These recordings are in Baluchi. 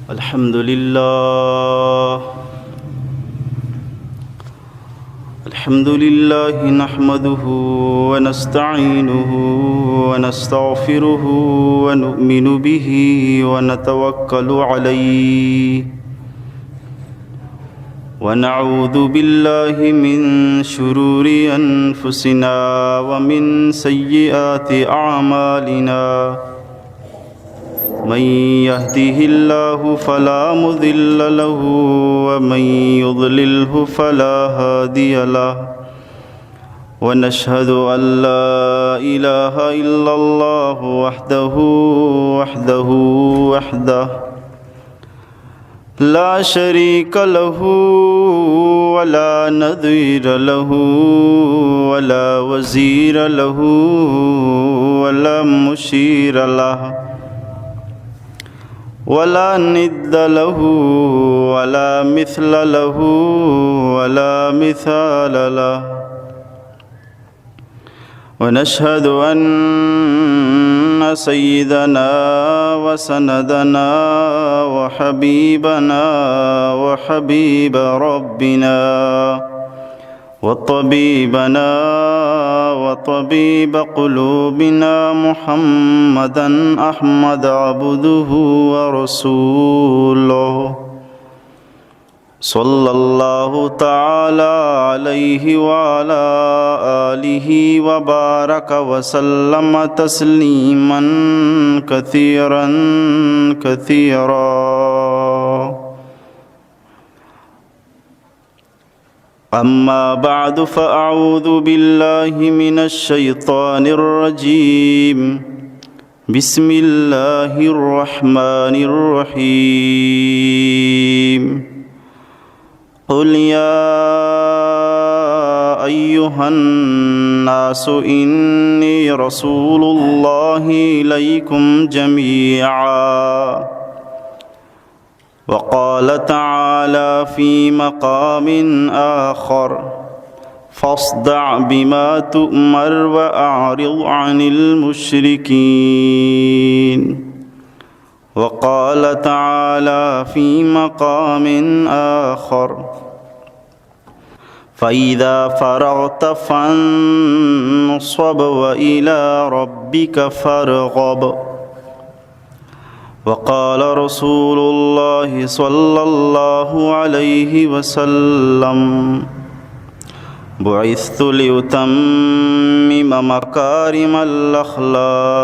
الحمد لله. الحمد لله نحمده ونستعينه ونستغفره ونؤمن به ونتوكل عليه، ونعوذ بالله من شرور أنفسنا ومن سيئات أعمالنا. من يهده الله فلا مضل له، ومن يضلله فلا هادي له. ونشهد أن لا إله إلا الله وحده، وحده، وحده لا شريك له، ولا نظير له، ولا وزير له، ولا مشير له، ولا ند له، ولا مثل له، ولا مثال له. ونشهد أن سيدنا وسندنا وحبيبنا وحبيب ربنا وطبيبنا وطبيب قلوبنا محمدا أحمد عبده ورسوله، صلى الله تعالى عليه وعلى آله وبارك وسلم تسليما كثيرا، كثيرا. أما بعد، فأعوذ بالله من الشيطان الرجيم. بسم الله الرحمن الرحيم. قل يا أيها الناس إني رسول الله إليكم جميعا. وقال تعالى في مقام آخر: فاصدع بما تؤمر وأعرض عن المشركين. وقال تعالى في مقام آخر: فإذا فرغت فانصب وإلى ربك فارغب. وقال رسول الله صلى الله عليه وسلم: بعثت لأتمم مكارم الأخلاق.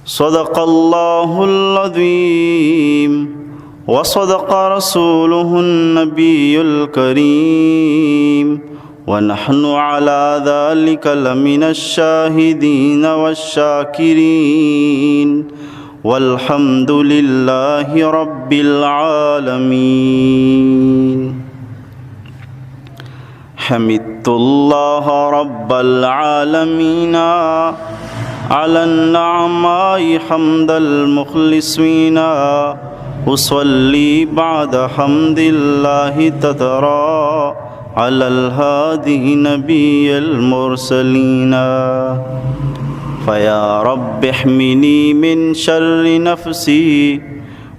صدق الله العظيم وصدق رسوله النبي الكريم، ونحن على ذلك لمن الشاهدين والشاكرين، والحمد لله رب العالمين. حمدت الله رب العالمين على النعماء حمد المخلصين، أصلي بعد حمد الله تترى على الهادي نبي المرسلين. فيا رب احمني من شر نفسي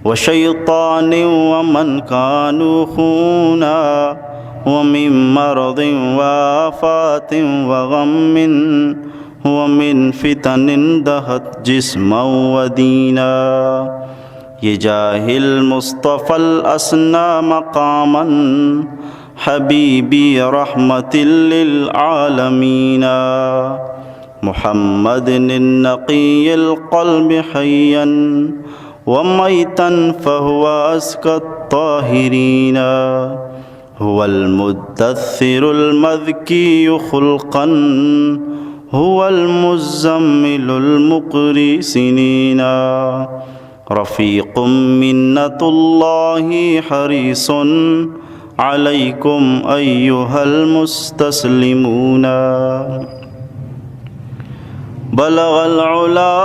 وشيطان ومن كانوا خونا، ومن مرض وآفات وغم، ومن فتن دهت جسما ودينا. بجاه المصطفى الأسنى مقاما، حبيبي رحمة للعالمين. محمد النقي القلب حيا وميتا فهو أزكى الطاهرين. هو المدثر المذكي خلقا، هو المزمل المقري سنينا. رفيق منة الله حريص عليكم أيها المستسلمون. بلغ العلا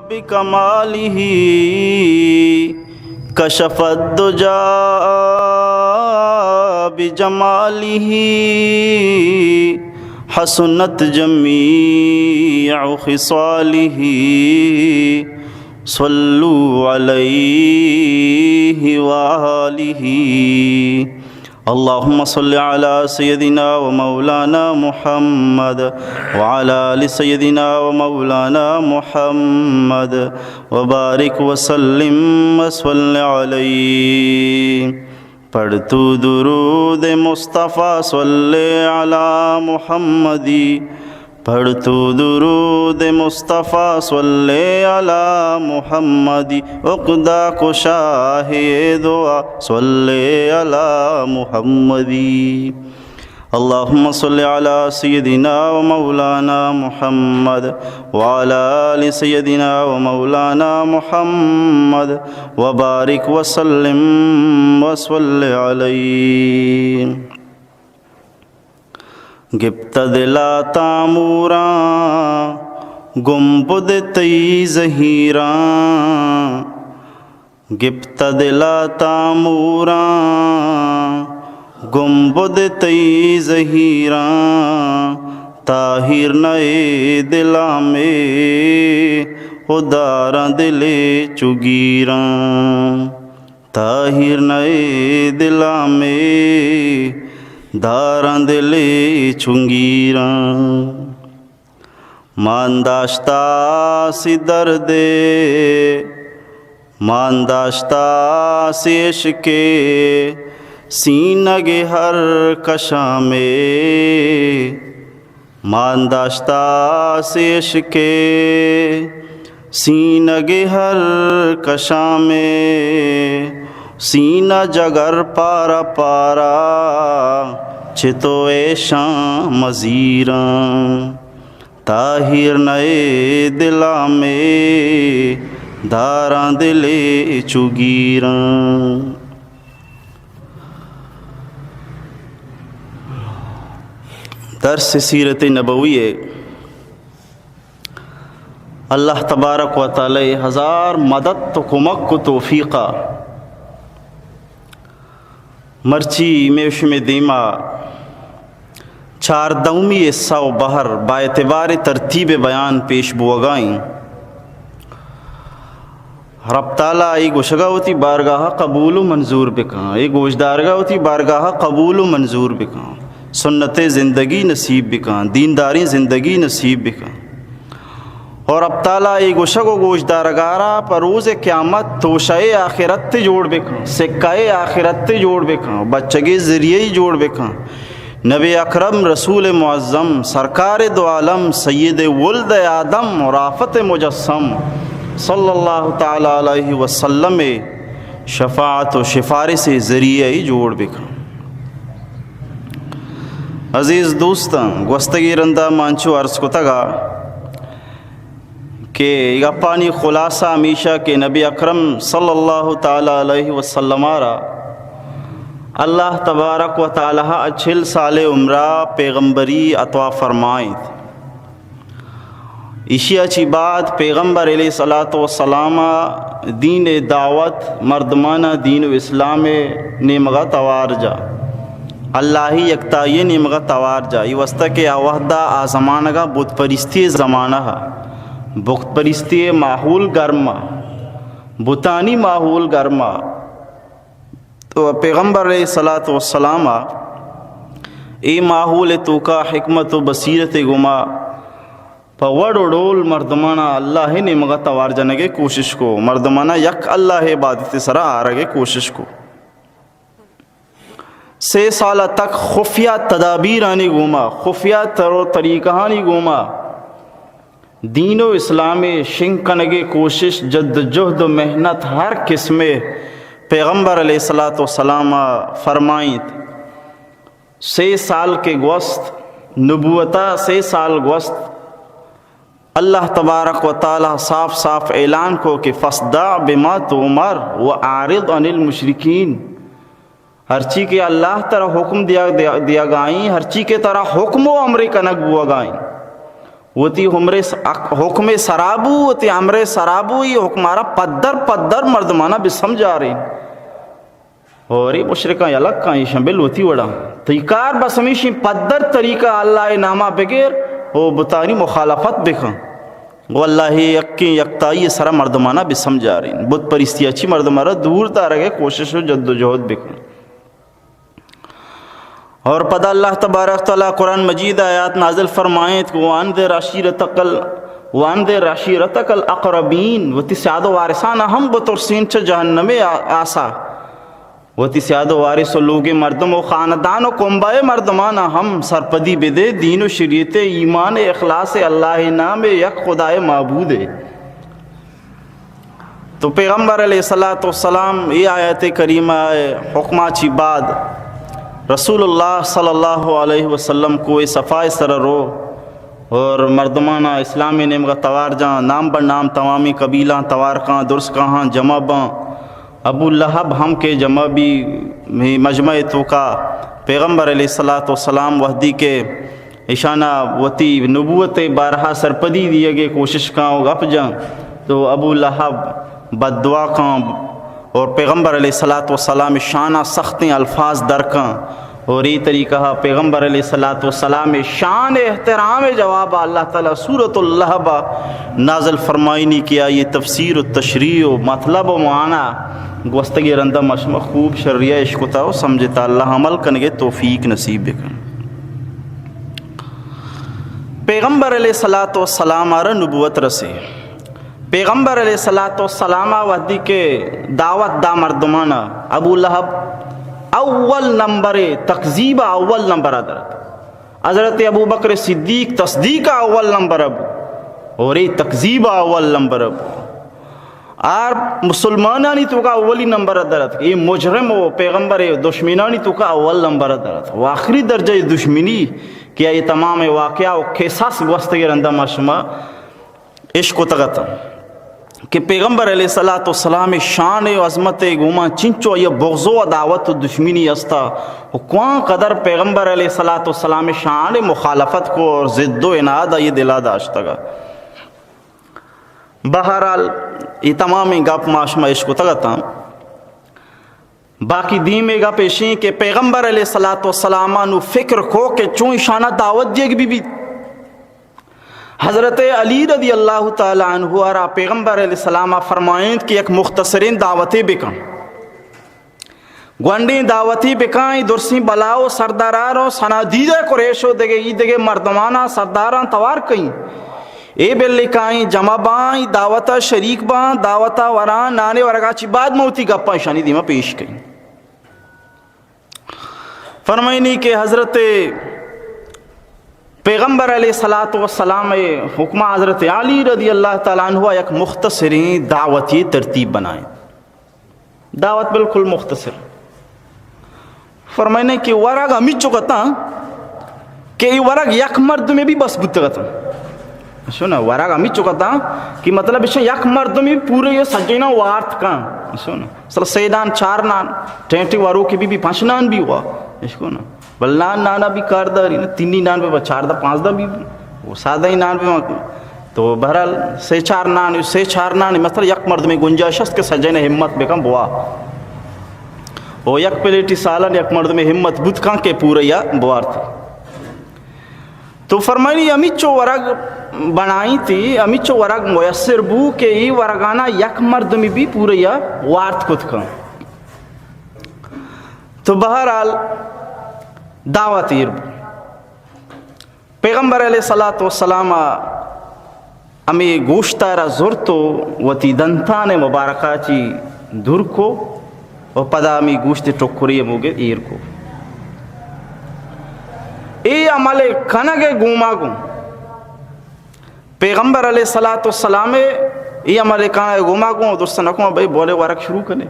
بكماله، كشف الدجى بجماله، حسنت جميع خصاله، صلوا عليه وآله. اللهم صل على سيدنا ومولانا محمد وعلى آل سيدنا ومولانا محمد وبارك وسلم وصل عليه. پڑھ تو درود مصطفیٰ صلی علی محمدی. پڑھ تو درود مصطفیٰ صلی علی محمدی. عقدہ کشا ہے دعا صلی علی محمدی. اللهم صل على سيدنا ومولانا محمد وعلى آل سيدنا ومولانا محمد وبارك وسلم وصل عليه. گپت دلا تاموراں گنبد تئی زہیراں، گپت دلا تاموراں گنبد تئی زہیراں، تاہیر نئے دلا مے اداراں دلے چگیراں، تاہیر نئے دلا مے داراں دلے چگیراں. مان داشتہ سی دردے، مان داشتہ سی عشقے، سینگ ہر کشاں مے. مان داشتہ سی عشقے، سینگ ہر کشاں مے، سینہ جگر پارا پارا، چتو ایشاں مزیراں. تاہیر نئے دلا مے، داراں دلے چگیراں. درس سیرت نبوی ء. اللہ تبارک و تعالی ہزار مدد و کمک و توفیقا. مرچی مے شمے دیما چاردہمی حصہ و بہر با اعتبار ترتیب بیان پیش بوگا ایں. رب تعالی اے گوشگا وتی بارگاہ قبول و منظور بکن، اے گوشدارگا وتی بارگاہ قبول و منظور بکن، سنت زندگی نصیب بکن، دینداریں زندگی نصیب بکن. اور رب تعالی اے گوشگ و گوشدارگارا پر روز قیامت توشہ آخرت جوڑ بکن، سکہ آخرت جوڑ بکن، بچگے ذریعہ جوڑ بکن. نبی اکرم رسول معظم سرکار دو عالم سید ولد آدم و رافت مجسم صلی اللہ تعالی علیہ وسلم شفاعت و سفارش ذریعہ جوڑ بکن. عزیز دوستاں، گوستگی رندا مانچو عرض کتگا کہ گپانی خلاصہ ہمیشہ کہ نبی اکرم صلی اللہ تعالی علیہ وسلم را اللہ تبارک و تعالی چل سال عمرہ پیغمبری عطا فرمائیت. ایشی چی بعد پیغمبر علیہ الصلوۃ والسلام دین دعوت مردمانا دین و اسلام نیمگا توار جا، اللہ یکتائی نیمگا توار جا. ای واسطہ کہ آ وحدہ آ زمانگا بت پرستی زمانہ، بت پرستی ماحول گرما، بتانی ماحول گرما. تو پیغمبر علیہ الصلوۃ والسلام اے ماحول توکا حکمت و بصیرت گما پہ وڑ و ڈول مردمانا اللہ نیمگا توار جنگے کوشش کو، مردمانا یک اللہ عبادت سرا آرگے کوشش کو. سے سال تک خفیہ تدابیرانی گوما، خفیہ طور و طریقہانی گوما دین و اسلام شنگ کنگے کوشش، جد و جہد و محنت ہر قسمے پیغمبر علیہ الصلوۃ والسلام فرمائیت. سے سال کے گوست، نبوتا سے سال گوست، اللہ تبارک و تعالی صاف صاف اعلان کو کہ فاصدع بما تؤمر و اعرض عن المشرکین. ہرچی کہ اللہ ترا حکم دیا، دیا، دیگائیں، ہرچی کہ ترا حکم و امر کنگ بوگائیں، وتی عمر س-، حکم سرابو، وتی امر سرابو، یہ حکمارا پدر پدر مردمانا بسمجھاریں. اور اے مشرکاں یلہ کاں، ایشاں بل وتی وڑا. تئی کار بس ہمیشیں پدر طریقہ اللہ ء ناما بگر و بتانی مخالفت بکن. گو اللہ یکیں یکتائی سرا مردمانا بسمجھارین، بت پرستی چی مردمارا دور دارگ کوشش و جد و جہد بکن۔ اور پدا اللہ تبارک تعالی قرآن مجید آیات نازل فرمائیت کہ وانذر عشیرتک ال-، وانذر عشیرتک الاقربین، وتی سیاد و وارثان ہم بترسین چہ جہنم آ-، آسا۔ وتی سیاد و وارث و لوگ مردم و خاندان و کنبہ مردمان ہم سرپدی بدے، دین و شریعت ایمان اخلاص اللہ نام یک خدائے معبود۔ تو پیغمبر علیہ الصلوۃ والسلام ای آیت کریمہ حکمہ چی بعد رسول اللہ صلی اللہ علیہ وسلم کوہ صفا سر رو اور مردمانا اسلام نیمگا توار جان، نام بہ نام تمامی قبیلاں توار کان، درس کہاں جمع باں۔ ابو لہب ہم کہ جمع بی مجمع توکا، پیغمبر علیہ الصلوۃ والسلام وحدی کہ ایشانا وتی نبوت بارہا سرپدی دیگے کوشش کان و گپ جان، تو ابو لہب بددعا کان اور پیغمبر علیہ الصلوۃ والسلام شانا سختیں الفاظ در کان۔ اور ای طریقہ پیغمبر علیہ الصلوۃ والسلام شان احترام جواب اللہ تعالی سورۃ اللہب نازل فرمائنی کہ آئی تفسیر و تشریح و مطلب و معنی گوستگی رندہ مشما خوب شریعہ اشکتا و سمجھتا۔ اللہ عمل کنگے توفیق نصیب بکن۔ پیغمبر علیہ الصلوۃ والسلام آرا نبوت رسے۔ پیغمبر علیہ الصلوۃ والسلام وحدی کہ دعوت دا مردمانا، ابو لہب اول نمبر تکذیب، اول نمبر درت۔ حضرت ابو بکر صدیق تصدیق اول نمبر ابو اور ای تکذیب اول نمبر ابو۔ آر مسلمانانی توکا اولی نمبر درت، ای مجرم و پیغمبر دشمنانی توکا اول نمبر درت و آخری درجہ دشمنی کہ ای تمام واقعہ و قصص گوستگی رندہ ما شما اشکتگ ات کہ پیغمبر علیہ الصلوۃ والسلام شان و عظمت گوما چنچو آئی بغض و عداوت و دشمنی استا و کوان قدر پیغمبر علیہ الصلوۃ والسلام شان مخالفت کو اور ضد و عناد آئی دلا داشتگا۔ بہرحال، ای تمامیں گپ ما شما اشکتگ اتاں۔ باقی دیمے گپ ایشیں کہ پیغمبر علیہ الصلوۃ والسلام نو فکر کو کہ چون ایشانا دعوت دیگ بی بی۔ حضرت علی رضی اللہ تعالی عنہ را پیغمبر علیہ السلام فرمائنت کہ یک مختصریں دعوتے بکن۔ گونڈیں دعوتی بکائیں، درسیں بلاو سردارار و سنادید قریش و دگہ ای دگہ مردمانا سرداراں توار کئیں۔ اے بلی کائیں جمع بائیں، دعوتا شریک باں، دعوتا وراں، نانے ورگا چی بعد موتی گپاں شانی دیما پیش کئیں۔ فرمائنی کہ حضرت پیغمبر علیہ الصلوۃ والسلام حکمہ حضرت علی رضی اللہ تعالی عنہ یک مختصریں دعوتی ترتیب بنائیں۔ دعوت بالکل مختصر۔ فرمائنے کہ ورگ ہمیچو کتاں کہ ای ورگ یک مردمے بھی بس بوتگ اتاں۔ شو نا، ورگ ہمیچو کتاں کہ مطلب ایشاں یک مردمے پورے یہ سجینا وارت کن۔ شو نا، مثلا سے نان، چار نان، ٹینٹی وارو کے بھی، بھی پنچ نان بھی ہوا۔ اشکو نا۔ بل نان، نانا بھی کارداری نا، تینی نان پہ چاردہ پانزدہ بھی، وہ سادہ ہی نان پہ تو بہرحال سے چار نان، سے چار نان، مثلا یک مردمے گنجائش است کہ سجین ہمت بکن بوا۔ او یک پلیٹی سالن یک مردمے ہمت بوت کن کہ پورا یا بوارت۔ تو فرمائنی ہمیچو ورگ بنائی تھی، ہمیچو ورگ میسر بو کہ ای ورگانا یک مردمی بھی پورا یا وارت کت کن۔ تو بہرحال دعوت ایر بو۔ پیغمبر علیہ الصلوۃ والسلام ہمے گوشت ء را زرت و وتی دنتان مبارکہ چی دور کو و پدا ہمے گوشت ٹکری موگے ایر کو۔ اے عمل کنگ گوما گوں پیغمبر علیہ الصلوۃ والسلام اے عمل کنگ گوما گوں درست نکوں بھئی بولے ورگ شروع کنے۔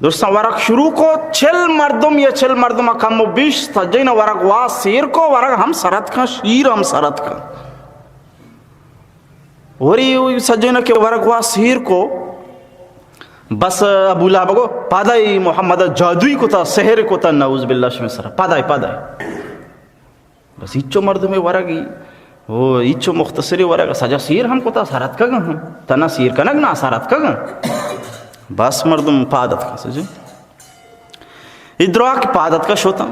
درستاں ورگ شروع کو، چل مردم یا چل مردم کم و بیش سجین ورگ وا سیر کو، ورگ ہم سرت کن، شیر ہم سرت کن۔ وری سجین کہ ورگ وا سیر کو، بس ابو لہب گو پادائی محمد جادوئی کتا، سحر کتا، نعوذ باللہ شمے سر، پادائی، پادائی۔ بس ہچو مردمے ورگی، او ہچو مختصری ورگ، سجا سیر ہم کتا سرتکگ ہم، تنا سیر کنگ نا سرتکگ۔ بس مردم پاد اتکا سجے۔ ادراک پاد اتکا شوتاں۔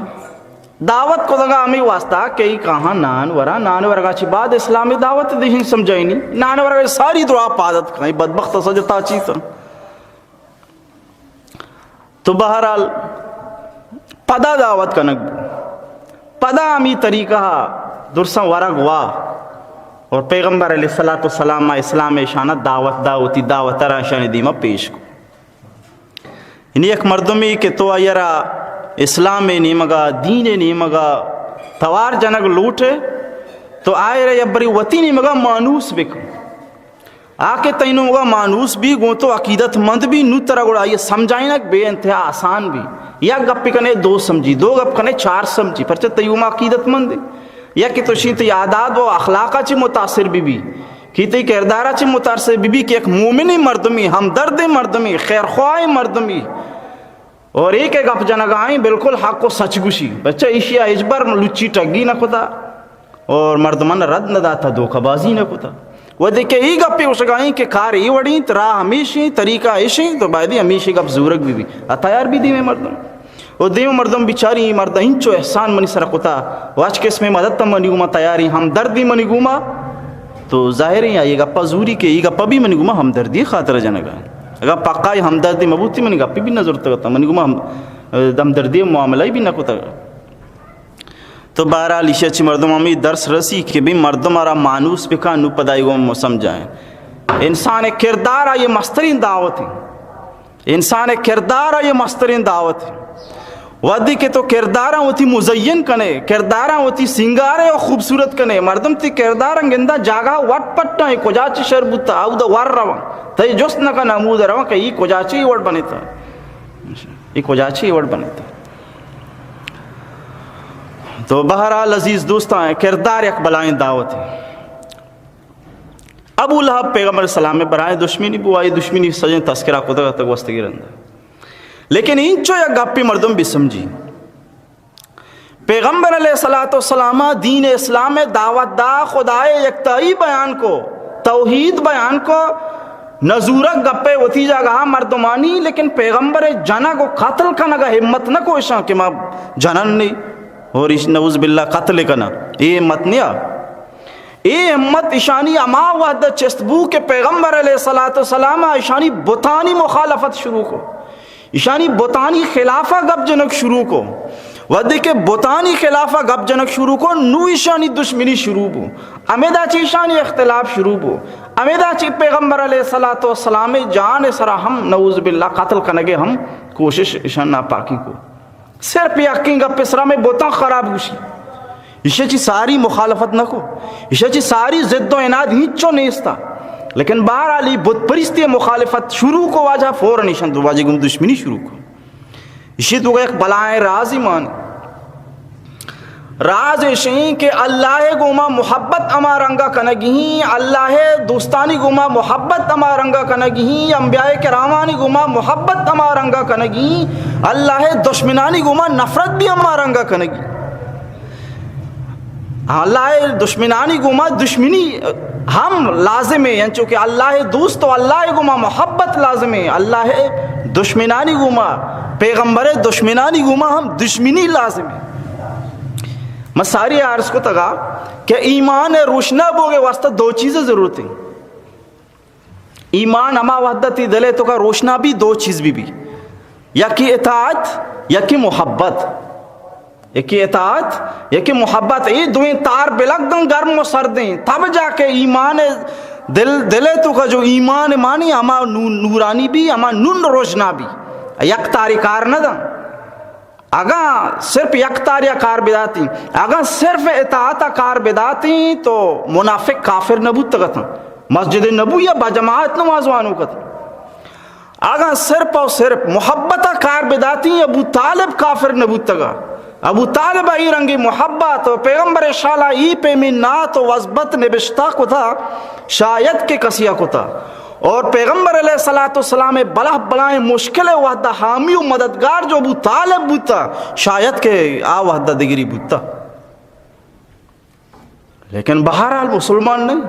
دعوت کتگا ہمے واسطہ کہ ای کاہاں نان ورا، نان ورگا چی بعد اسلام دعوت دیہن سمجھائینی، نان ورگا ساری دعا پادت کھائیں، بدبخت سجتا چیتن۔ تو بہرحال پدا دعوت کنگ بو۔ پدا ہمی طریقہ درساں ورگ وا اور پیغمبر علیہ الصلوۃ والسلام اسلام اشانہ دعوت دا، وتی دعوت را اشانی دیما پیش کو۔ یعنی یک مردمی کہ تو آئی را اسلام نیمگا، دین نیمگا توار جنگ لوٹے، تو آئی را یک بری وتی نیمگا مانوس بکن۔ آ کہ تئی نیمگا مانوس بی، گوں تو عقیدت مند بی، نو ترا گڑا آئی سمجھائینگ بے انتہا آسان بی۔ یک گپ کنے دو سمجھی، دو گپ کنے چار سمجھی، پرچہ تئی گوما عقیدت مند۔ یا کہ تو شی تئی عادات و اخلاقا چی متاثر بی بی، کہ تئی کردارا چی متاثر بی بی کہ یک مومن مردمی، ہمدرد مردمی، خیرخواہ مردمی، اور اے کہ گپ جنگا ایں بالکل حق و سچ گوشی۔ بچہ ایشی ء ہچبر لچی ٹگی نہ کتا اور مردمان رد نہ داتا، دھوکہ بازی نہ کتا۔ وھدے کہ اے گپے گوشگا ایں کہ کار اے وڑیں، راہ ہمیشیں، طریقہ ایشیں، تو باید ہمیشی گپ زورگ بی بی۔ ا تیار بی دیمے مردم۔ و دیمے مردم بیچاری اے مرد انچو احسان منی سر کتا، و ہچ قسم مدد تم منی گوما تیاری، ہمدردی منی گوما۔ تو ظاہر ایں اے گپا زوری کہ اے گپا بی منی گوما ہمدردی خاطر جنگا۔ اگاں پکا اے ہمدردی مبوتی، منی گپی بی نہ زرتگ اتاں، منی گوما ہم-، ہمدردی معاملہ بی نہ کتگ۔ تو بہرحال ایشی چی مردم ہمیں درس رسی کہ بی مردم آرا مانوس بکن، نو پدا اے گوما سمجھائیں۔ انسان کردار آئی مسترین دعوت ہیں۔ انسان کردار آئی مسترین دعوت ہیں۔ وھدی کہ تو کرداراں وتی مزین کنے، کرداراں وتی سنگارے و خوبصورت کنے، مردم تی کرداراں گنداں جاگہ وٹ پٹاں، اے کجا چی شر بوتا، اودا ور رواں۔ تئی جست نہ کن، ہمودا رواں کہ اے کجا چی وڑ بنیتا، اے کجا چی وڑ بنیتا۔ تو بہرحال عزیز دوستاں، کردار یک بلائیں دعوت ہے۔ ابو لہب پیغمبر سلام برائیں دشمنی بو، آئی دشمنی سجیں تذکرہ کتگ اتگ گوستگی رند۔ لیکن اینچو یک گپی مردم بسمجھی۔ پیغمبر علیہ الصلوۃ والسلام دین اسلام دعوت دا، خدائے یکتائی بیان کو، توحید بیان کو، نزورگ گپے وتی جاگہ مردمانی، لیکن پیغمبر جنگ و قتل کنگ ہمت نہ کو اشاں کہ ما جنن نی اور اش نعوذ باللہ قتل کنا۔ اے ہمت نیا۔ اے ہمت اشانی ہما وہد چست بو کہ پیغمبر علیہ الصلوۃ والسلام اشانی بتانی مخالفت شروع کو۔ ایشانی بتانی خلافا گپ جنگ شروع کو۔ وھدے کہ بتانی خلافا گپ جنگ شروع کو، نو ایشانی دشمنی شروع بو۔ ہمیدا چہ ایشانی اختلاف شروع بو۔ ہمیدا چہ پیغمبر علیہ الصلوۃ والسلام جان سرا ہم نعوذ باللہ قتل کنگے ہم کوشش ایشان ناپاکی کو۔ صرف یکیں گپ سرا میں بتاں خراب گوشی۔ ایشی چی ساری مخالفت نہ کو، ایشی چی ساری ضد و عناد ہنچو نیستا۔ لیکن بہرحال ای بت پرستی مخالفت شروع کو واجہ، فوراً ایشان دو واجہ گم دشمنی شروع کو۔ ایشی تو یک بلائیں رازی مان۔ راز ایشیں کہ اللہ گوما محبت ہما رنگا کنگی ہیں، اللہ دوستانی گوما محبت ہما رنگا کنگی ہیں، انبیاء کرامانی گوما محبت ہما رنگا کنگی ہیں، اللہ دشمنانی گوما نفرت بھی ہما رنگا کنگی۔ اللہ دشمنانی گوما دشمنی ہم لازم ہے، یعنی چونکہ اللہ دوست و اللہ گوما محبت لازم ہے، اللہ دشمنانی گوما، پیغمبر دشمنانی گوما ہم دشمنی لازم ہے۔ من ساری عرض کو تگا کہ ایمان روشنا بوگے واسطہ دو چیزیں ضرورت ہیں۔ ایمان ہما وحدتی دلے تو کا روشنا بھی دو چیز بھی بھی، یکی اطاعت، یکی محبت۔ یکی اطاعت، یکی محبت، اے دوئیں تار بلگ دن گرم و سردیں، تب جا کہ ایمان دل، دلے تو کا جو ایمان مانی ہما نو-، نورانی بھی، ہما نون روشنا بھی، یک تاری کار نہ دن۔ اگاں صرف یک تاریا کار بداتی، اگاں صرف اطاعتا کار بداتی تو منافق کافر نہ بوتگتاں، مسجد نبوی با جماعت نماز وانوکت۔ اگاں صرف و صرف محبتا کار بداتی، ابو طالب کافر نہ بوتگا۔ ابو طالب ای رنگی محبت و پیغمبر شالا ای پیمی نعت و وزبت نبشتہ کتا، شاید کہ کسیا کتا۔ اور پیغمبر علیہ الصلوۃ والسلام بلہ بلائیں مشکل وحدہ حامی و مددگار جو ابو طالب بوتا، شاید کہ آ وحدہ دگری بوتا۔ لیکن بہرحال مسلمان نہیں۔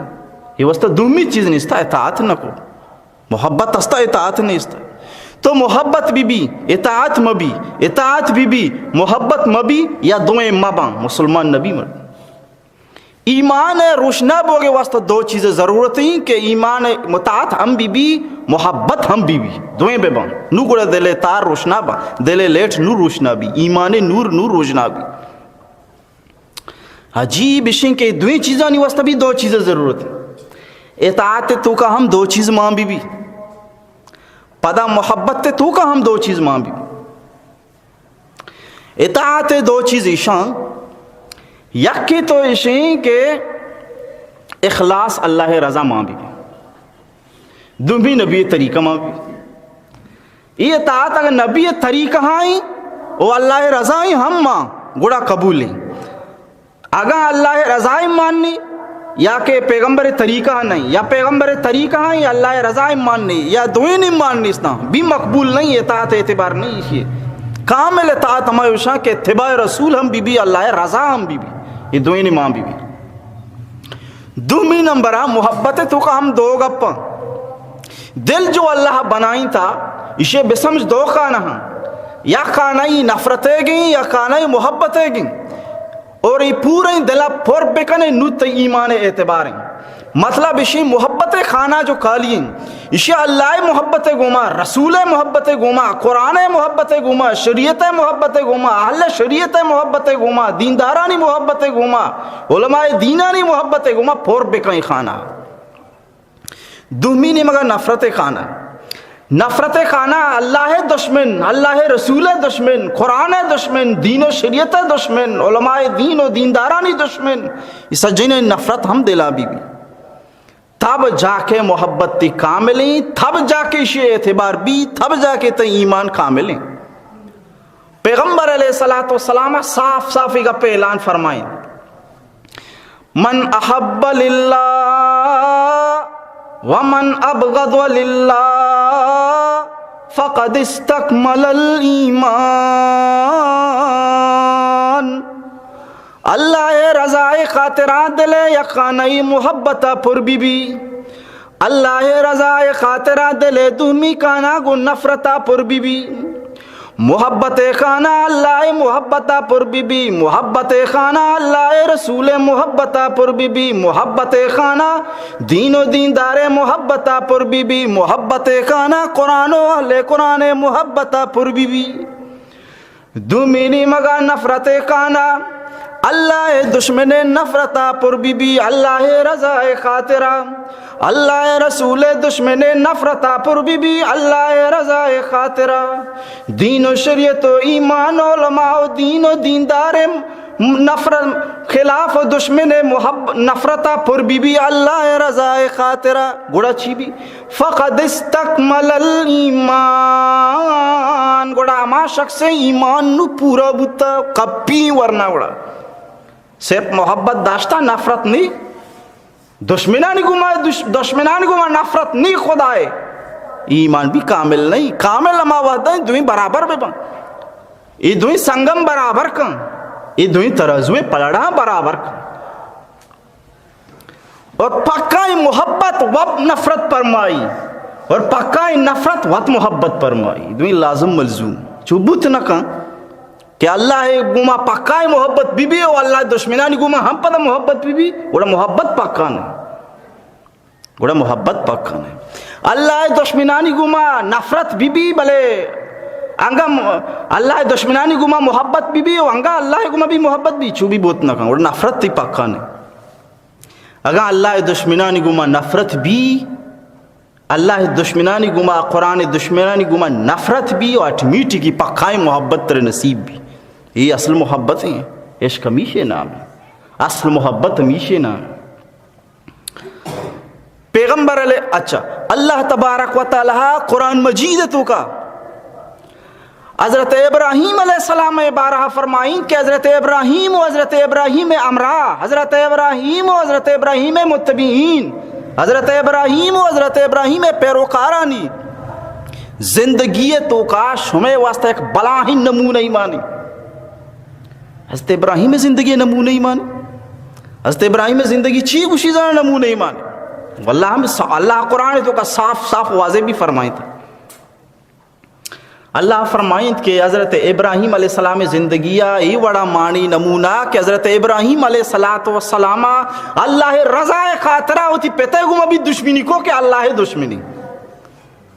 یہ واسطہ دومی چیز نیستا، اطاعت نہ کو۔ محبت ہستا، اطاعت نیستا۔ تو محبت بہ بی، اطاعت مہ بی، اطاعت بہ بی، محبت مہ بی، یا دوئیں مہ باں، مسلمان نہ بی مردم۔ ایمان ءِ روشنا بوگ ءِ واسطہ دو چیز ضرورت ایں کہ ایمان ءِ مطاعت ہم بہ بی، محبت ہم بہ بی، دوئیں بہ باں۔ نوں گڑا دل ءِ تار روشنا باں، دل ءِ لیٹ نوں روشنا بی، ایمان ءِ نور نوں روشنا بی۔ عجیب اش ایں کہ دوئیں چیزانی واسطہ بی دو چیز ضرورت ایں۔ اطاعت ءِ توکا ہم دو چیز مان بہ بی، پدا محبت ءِ توکا ہم دو چیز مان بہ بی۔ اطاعت ءِ دو چیز ایشاں، یکے تو ایشیں کہ اخلاص، اللہ ءِ رضا مان بہ بی۔ دومی نبی ءِ طریقہ مان بہ بی۔ اے اطاعت اگر نبی ءِ طریقہ ایں و اللہ ءِ رضا ایں ہم مان، گڑا قبول ایں۔ اگاں اللہ ءِ رضا ءَ مان نی یا کہ پیغمبر ءِ طریقہ نہ ایں، یا پیغمبر ءِ طریقہ ایں یا اللہ ءِ رضا ءَ مان نی، یا دوئیں مان نیستاں، بی مقبول نہ ایں، اطاعت ءِ اعتبار نہ ایں ایشی۔ کامل اطاعت ہما ایشاں کہ اتباع رسول ہم بہ بی، اللہ ءِ رضا ہم بہ بی، اے دوئیں مان بہ بی۔ دومی نمبر ءَ محبت ءِ توکا ہم دو گپاں۔ دل جو اللہ بنائینتا، ایشی بسمجھ دو خانہ ایں، یا خانہ ای نفرت ءِ گیں یا خانہ ای محبت ءِ گیں۔ اور اے پوریں دل ءَ پر بکنے، نوں تئی ایمان ءِ اعتبار ایں۔ مطلب ایشی محبت ءِ خانہ جو خالی ایں، ایشی اللہ ءِ محبت ءِ گوما، رسول ءِ محبت ءِ گوما، قرآن ءِ محبت ءِ گوما، شریعت ءِ محبت ءِ گوما، اہل شریعت ءِ محبت ءِ گوما، دیندارانی محبت ءِ گوما، علماء دینانی محبت ءِ گوما پر بکن اے خانہ۔ دومی نیمگا نفرت ءِ خانہ۔ نفرت ءِ خانہ اللہ ءِ دشمن، اللہ ءِ رسول ءِ دشمن، قرآن ءِ دشمن، دین و شریعت ءِ دشمن، علماء دین و دیندارانی دشمن، اے سجہیں نفرت ہم دل ءَ بہ بی۔ تب جا کہ محبت تئی کامل ایں، تب جا کہ ایشی اعتبار بی، تب جا کہ تئی ایمان کامل ایں۔ پیغمبر علیہ الصلوۃ والسلام صاف صاف اے گپ اعلان فرمائیں، من احب للہ ومن ابغض للہ فقد استکمل الایمان۔ اللہ ءِ رضا ءِ خاطرا دل ءِ یک خانہ ای محبت ءَ پر بہ بی۔ اللہ ءِ رضا ءِ خاطرا دل ءِ دومی خانہ گوں نفرت ءَ پر بہ بی۔ محبت ءِ خانہ اللہ ءِ محبت ءَ پر بہ بی۔ محبت ءِ خانہ اللہ ءِ رسول ءِ محبت ءَ پر بہ بی۔ محبت ءِ خانہ دین و دیندار ءِ محبت ءَ پر بہ بی۔ محبت ءِ خانہ قرآن و اہل قرآن ءِ محبت ءَ پر بہ بی۔ دومی نیمگا نفرت ءِ خانہ اللہ ءِ دشمن ءِ نفرت ءَ پر بہ بی، اللہ ءِ رضا ءِ خاطرا۔ اللہ ءِ رسول ءِ دشمن ءِ نفرت ءَ پر بہ بی، اللہ ءِ رضا ءِ خاطرا۔ دین و شریعت و ایمان، علماء و دین و دیندار ءِ نفرت، خلاف و دشمن ءِ محب-، نفرت ءَ پر بہ بی، اللہ ءِ رضا ءِ خاطرا۔ گڑا چی بی؟ فقد استکمل الایمان، گڑا ہما شخص ءِ ایمان نوں پورا بوتا، کپی ورنا گڑا۔ صرف محبت داشتا، نفرت نی۔ دشمنانی گوما، دش-، دشمنانی گوما نفرت نی خدا ءِ۔ ایمان بی کامل نی۔ کامل ہما وہد ایں دوئیں برابر بہ باں۔ اے دوئیں سنگم برابر کن۔ اے دوئیں ترازو ءِ پلڑاں برابر کن۔ اور پکائیں محبت وت نفرت پرمائی، اور پکائیں نفرت وت محبت پرمائی، دوئیں لازم ملزوم۔ چو بوت نہ کن کہ اللہ ءِ گوما پکائیں محبت بہ بی و اللہ ءِ دشمنانی گوما ہم پدا محبت بہ بی، گڑا محبت پکا نہ۔ گڑا محبت پکا نہ۔ اللہ ءِ دشمنانی گوما نفرت بہ بی، بلے انگا م-، اللہ ءِ دشمنانی گوما محبت بہ بی و انگا اللہ ءِ گوما بی محبت بی، چو بی بوت نہ کن، گڑا نفرت تئی پکا نہ۔ اگاں اللہ ءِ دشمنانی گوما نفرت بی، اللہ ءِ دشمنانی گوما، قرآن ءِ دشمنانی گوما نفرت بی، آٹومیٹکی پکائیں محبت ترے نصیب بی۔ اے اصل محبت ایں، عشق ہمیشی نام ایں۔ اصل محبت ہمیشی نام ایں۔ پیغمبر علیہ، اچھا، اللہ تبارک و تعالی قرآن مجید ءِ توکا حضرت ابراہیم علیہ السلام ءِ بارہ فرمائیں کہ حضرت ابراہیم و حضرت ابراہیم ءِ ہمراہ، حضرت ابراہیم و حضرت ابراہیم ءِ متبعین، حضرت ابراہیم و حضرت ابراہیم ءِ پیروکارانی زندگی ءِ توکا شمئے واسطہ یک بلاہیں نمونہ ای مانی۔ حضرت ابراہیم ءِ زندگی ءِ نمونہ ای مانی۔ حضرت ابراہیم ءِ زندگی چی گوشی زانا نمونہ ای مانی۔ واللہ ہم س-، اللہ قرآن ءِ توکا صاف صاف واضح بی فرمائیں تا۔ اللہ فرمائینت کہ حضرت ابراہیم علیہ السلام زندگی ءَ اے وڑا مانی نمونہ کہ حضرت ابراہیم علیہ الصلوۃ والسلام اللہ رضا خاطرہ وتی پتہ گوما بھی دشمنی کو کہ اللہ دشمنی،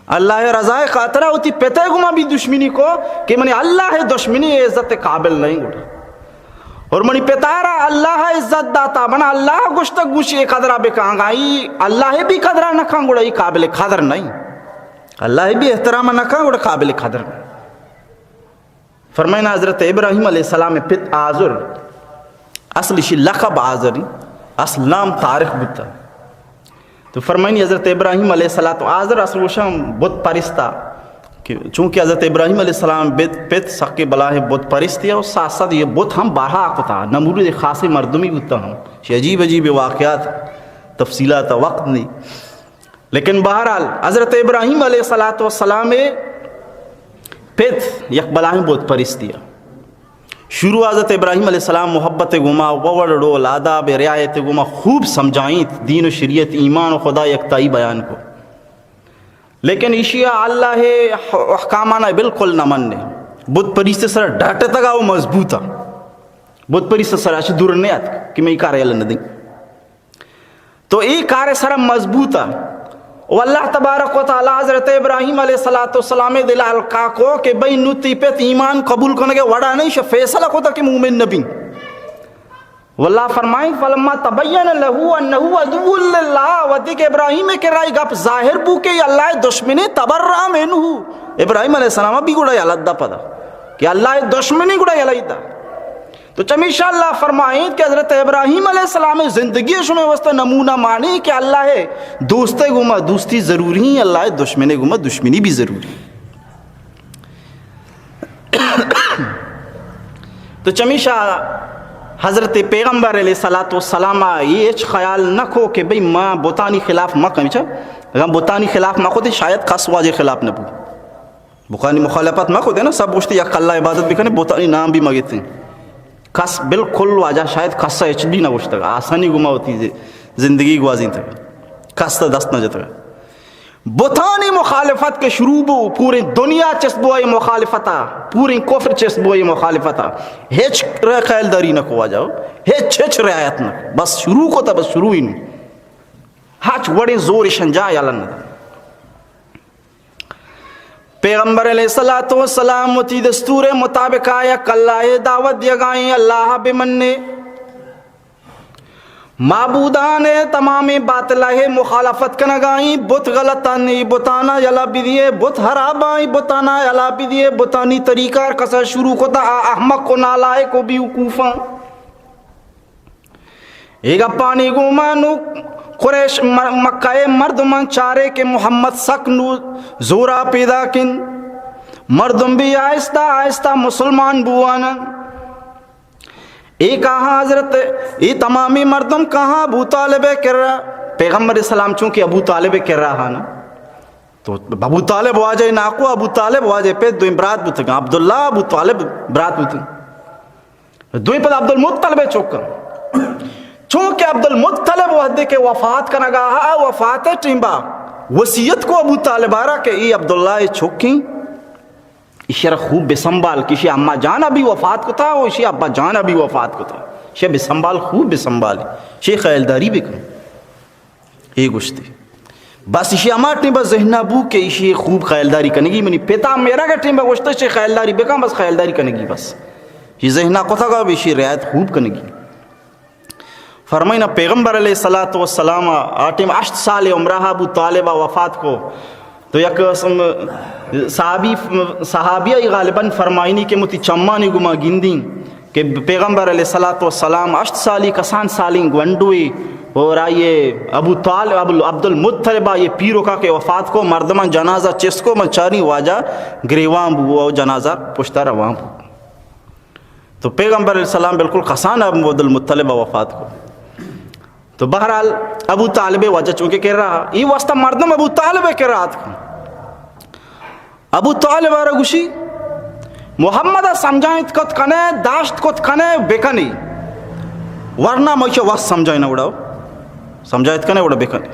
اللہ رضا خاطرہ وتی پتہ گوما بھی دشمنی کو کہ منی اللہ دشمنی عزت قابل نہیں گڑا۔ اور منی پتارا اللہ عزت داتا، منا اللہ گوشتگ گوشی قدرہ بکانگا، ای اللہ بھی قدرہ نہ کان گڑا ای قابل قدر نہیں۔ اللہ بھی احترام نہ کان گڑا قابل قدر نہیں۔ فرمائنا حضرت ابراہیم علیہ السلام پت آزر، اصل اشی لقب آزری، اصل نام طارق بوتا۔ تو فرمائنی حضرت ابراہیم علیہ الصلوۃ، آزر اصل وشان بت پرستا، کہ چونکہ حضرت ابراہیم علیہ السلام بت، پت سکے بلاہیں بت پرستی اور ساتھ ساتھ یہ بت ہم بارہا کتا، نمرود خاصے مردمی بوتا ہم۔ شی عجیب عجیب واقعات، تفصیلات وقت نہیں۔ لیکن بہرحال حضرت ابراہیم علیہ الصلوۃ والسلام پت یک بلاہیں بت پرستی۔ شروع حضرت ابراہیم علیہ السلام محبت گوما، وڑ ڈول آداب رعایت گوما خوب سمجھائیں، دین و شریعت، ایمان و خدا یکتائی بیان کو۔ لیکن ایشی اللہ احکامانا بالکل نہ مننے۔ بت پریست سر ڈٹتگا و مضبوطا۔ بت پریست سر اچ دور نیت کہ میں کار یل نہ دیں۔ تو ای کار سر مضبوط ء۔ و اللہ تبارک و تعالی حضرت ابراہیم علیہ الصلوۃ والسلام دل ہلکا کو کہ بھئی نو تی پت ایمان قبول کنگے وڑا نہیں، شہ فیصلہ کو تک مومن نبی۔ واللہ فرمائیں، فلما تبین له انه عدو لله، وقتی کہ ابراہیم کے رائی گپ ظاہر بو کہ اللہ دشمنے، تبرأ منه، ابراہیم علیہ السلام بھی گڑا یلدا پدا کہ اللہ دشمنے گڑا یلدا۔ تو چمیشا اللہ فرمائیت کہ حضرت ابراہیم علیہ السلام زندگی شمے واسطہ نمونہ مانی کہ اللہ دوست گوما دوستی ضروری ہیں، اللہ دشمن گوما دشمنی بھی ضروری ہے۔ تو چمیشا حضرت پیغمبر علیہ الصلوۃ والسلام یہ ہچ خیال نہ کو کہ بھئی ما بتانی خلاف ما کمی چا، اگر بتانی خلاف ما کو تے شاید کس واجہ خلاف نہ بو۔ بتانی مخالفت مہ کتیں نا، سب گوشتی یک اللہ عبادت بکنیں، بتانی نام بھی مگتیں۔ کس بالکل واجہ شاید کس ہچ بھی نہ گوشتگ، آسانی گما ہوتی زندگی گوازینتگ، کس دست نہ جتگ۔ بتانی مخالفت کے شروع بو، پورے دنیا چست بو اے مخالفتا، پورے کفر چست بو اے مخالفتا۔ ہچ رہ خیال داری نہ کو واجہ، ہچ ہچ رعایت نہ کو۔ بس شروع کو تا، بس شروع ہی نہیں۔ ہچ وڑیں زور شنجا یلن نہ۔ پیغمبر علیہ الصلوۃ والسلام وتی دستور مطابق آیا کلائے دعوت دیگائیں اللہ بہ منے۔ معبودان تمامیں باطلہ مخالفت کنگائیں، بت غلطانی بتانا یلا بدیے، بت حرابائیں بتانا یلا بدیے، بتانی طریقہ کسا شروع کتا آ احمق و نالائق و بیوقوفاں۔ اے گپانی گوما نو قریش م-، مکہ مردمان چارے کہ محمد سک نو زورا پیدا کن۔ مردم بھی آہستہ آہستہ مسلمان بوانن۔ اے کہاں حضرت، اے تمامی مردم کہاں ابو طالب کرا؟ پیغمبر اسلام چونکہ ابو طالب کرا ہانا۔ تو ابو طالب واجہ ناکو، ابو طالب واجہ پہ دوئیں برات بوتگاں، عبداللہ ابو طالب برات بوتگاں۔ دوئیں پدا عبدالمطلب ء چک انت۔ چونکہ عبدالمطلب وہدے کہ وفات کنگا ہا، وفات ء ٹیمبا وصیت کو ابو طالب آرا کہ اے عبداللہ ء چکیں، ایشی را خوب بسنبال کہ ایشی اما جان ابھی وفات کتا و ایشی ابا جان ابھی وفات کتا، ایشی بسنبال، خوب بسنبال، ایشی خیالداری بکن۔ اے گوشتی۔ بس ایشی ہما ٹیم با ذہنا بو کہ ایشی خوب خیالداری کنگی، منی پتا میرا کا ٹیم با گوشتا ایشی خیالداری بکن، بس خیالداری کنگی بس۔ ایشی ذہنا کتا گا ایشی رعایت خوب کنگی۔ فرمائنا پیغمبر علیہ الصلوۃ والسلام آ ٹیم ہشت سال عمرہ ابو طالب وفات کو۔ تو یک اسم-، صحابی، صحابی ای غالباً فرمائنی کہ متی چمانی گما گندیں کہ پیغمبر علیہ الصلوۃ والسلام ہشت سالی کسان سالیں گونڈوی اور آئیے ابو طالب، ابو عبدالمطلب آئیے پیرو کا کہ وفات کو، مردمان جنازہ چست کو، من چاری واجہ گریوان بو اور جنازہ پشتا روان بو۔ تو پیغمبر علیہ السلام بالکل کسان ابو عبدالمطلب وفات کو۔ تو بہرحال ابو طالب واجہ چونکہ کر رہا، ای واسطہ مردم ابو طالب کر رہا تھا۔ ابو طالب آرا گوشی، محمد سمجھائیت کت کنے، داشت کت کنے، بکنی۔ ورنہ مئے وس سمجھائینا وڑا، سمجھائیت کنے وڑا بکنی۔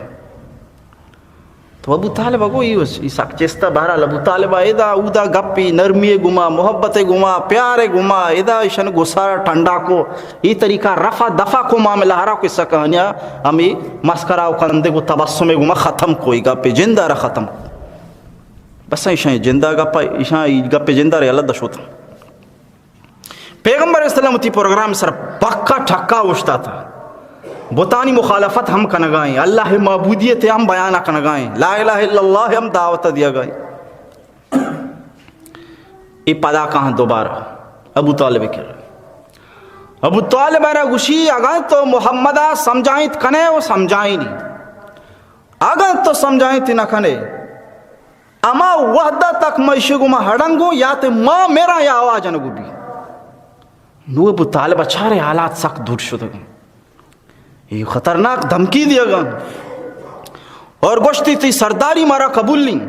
و ابو طالب ءَ گو ای، ای سک چست ءَ، بہرحال ابو طالب ءَ ادا اودا گپی نرمی گما، محبت گما، پیار گما، ادا ایشان گسار ٹنڈا کو، ای طریقہ رفع دفع کو، معاملہ ہرا کو سک آنیا ہمیں مسکرا و کندگ و تبسم گما ختم کو، ای گپ جند ءَ را ختم کو۔ بس ایشان جند ءَ گپ، ایشان ای گپ جند ءَ را یلہ دشوتاں۔ پیغمبر علیہ السلام وتی پروگرام سر پکا ٹھکا اوشتاتا۔ بتانی مخالفت ہم کنگائیں، اللہ معبودیت ہم بیان کنگائیں، لا الہ الا اللہ ہم دعوت دیگائیں۔ ای پدا کہاں دوبارہ ابو طالب کر، ابو طالب ءَ را گوشی، اگاں تو محمد ءَ سمجھائیں کنے و سمجھائیں نی، اگاں تو سمجھائیں نہ کنے، اما وحدہ تک ما ایشی گما ہڑنگوں یا تے ما میرا یا آواز نگو بی۔ نو ابو طالب ءَ چارے حالات سک دور شدگاں۔ یہ خطرناک دھمکی دیگاں۔ اور گوشتی، تئی سرداری مارا قبول نہیں،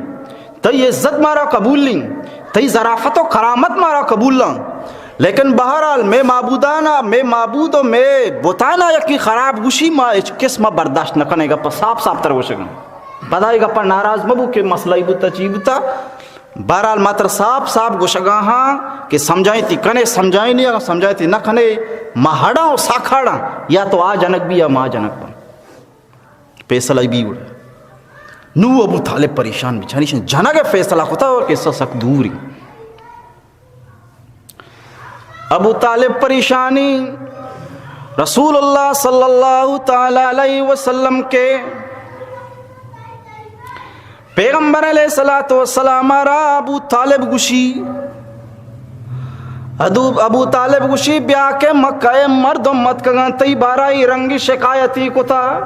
تئی عزت مارا قبول نہیں، تئی ظرافت و کرامت مارا قبول نہیں۔ لیکن بہرحال، مے معبودانا، مے معبود و مے بتانا یکی خراب گوشی، ما ہچ کس ما برداشت نہ کنے، گپ صاف صاف تر گوشگاں۔ پدا ای گپا ناراض مبو کہ مسئلہ ای بوتا، چی بوتا۔ بہرحال ما تر صاف صاف گوشگا ہاں کہ سمجھائیں تی کنے، سمجھائیں نہیں، اگر سمجھائیں تی نہ کنے، ما ہڑاں و ساکھاڑاں، یا تو آ جنک بی یا ما جنک بی۔ فیصلہ بی وڑ۔ نو ابو طالب پریشان بی، چانی شن جنگ فیصلہ کتا اور قصہ سک دوری۔ ابو طالب پریشانی، رسول اللہ صلی اللہ تعالی علیہ وسلم کے پیغمبر علیہ الصلوۃ والسلام را ابو طالب گوشی، ادو-، ابو طالب گوشی، بیا کہ مکہ مردم متکگاں تئی بارا ای رنگی شکایتی کتا۔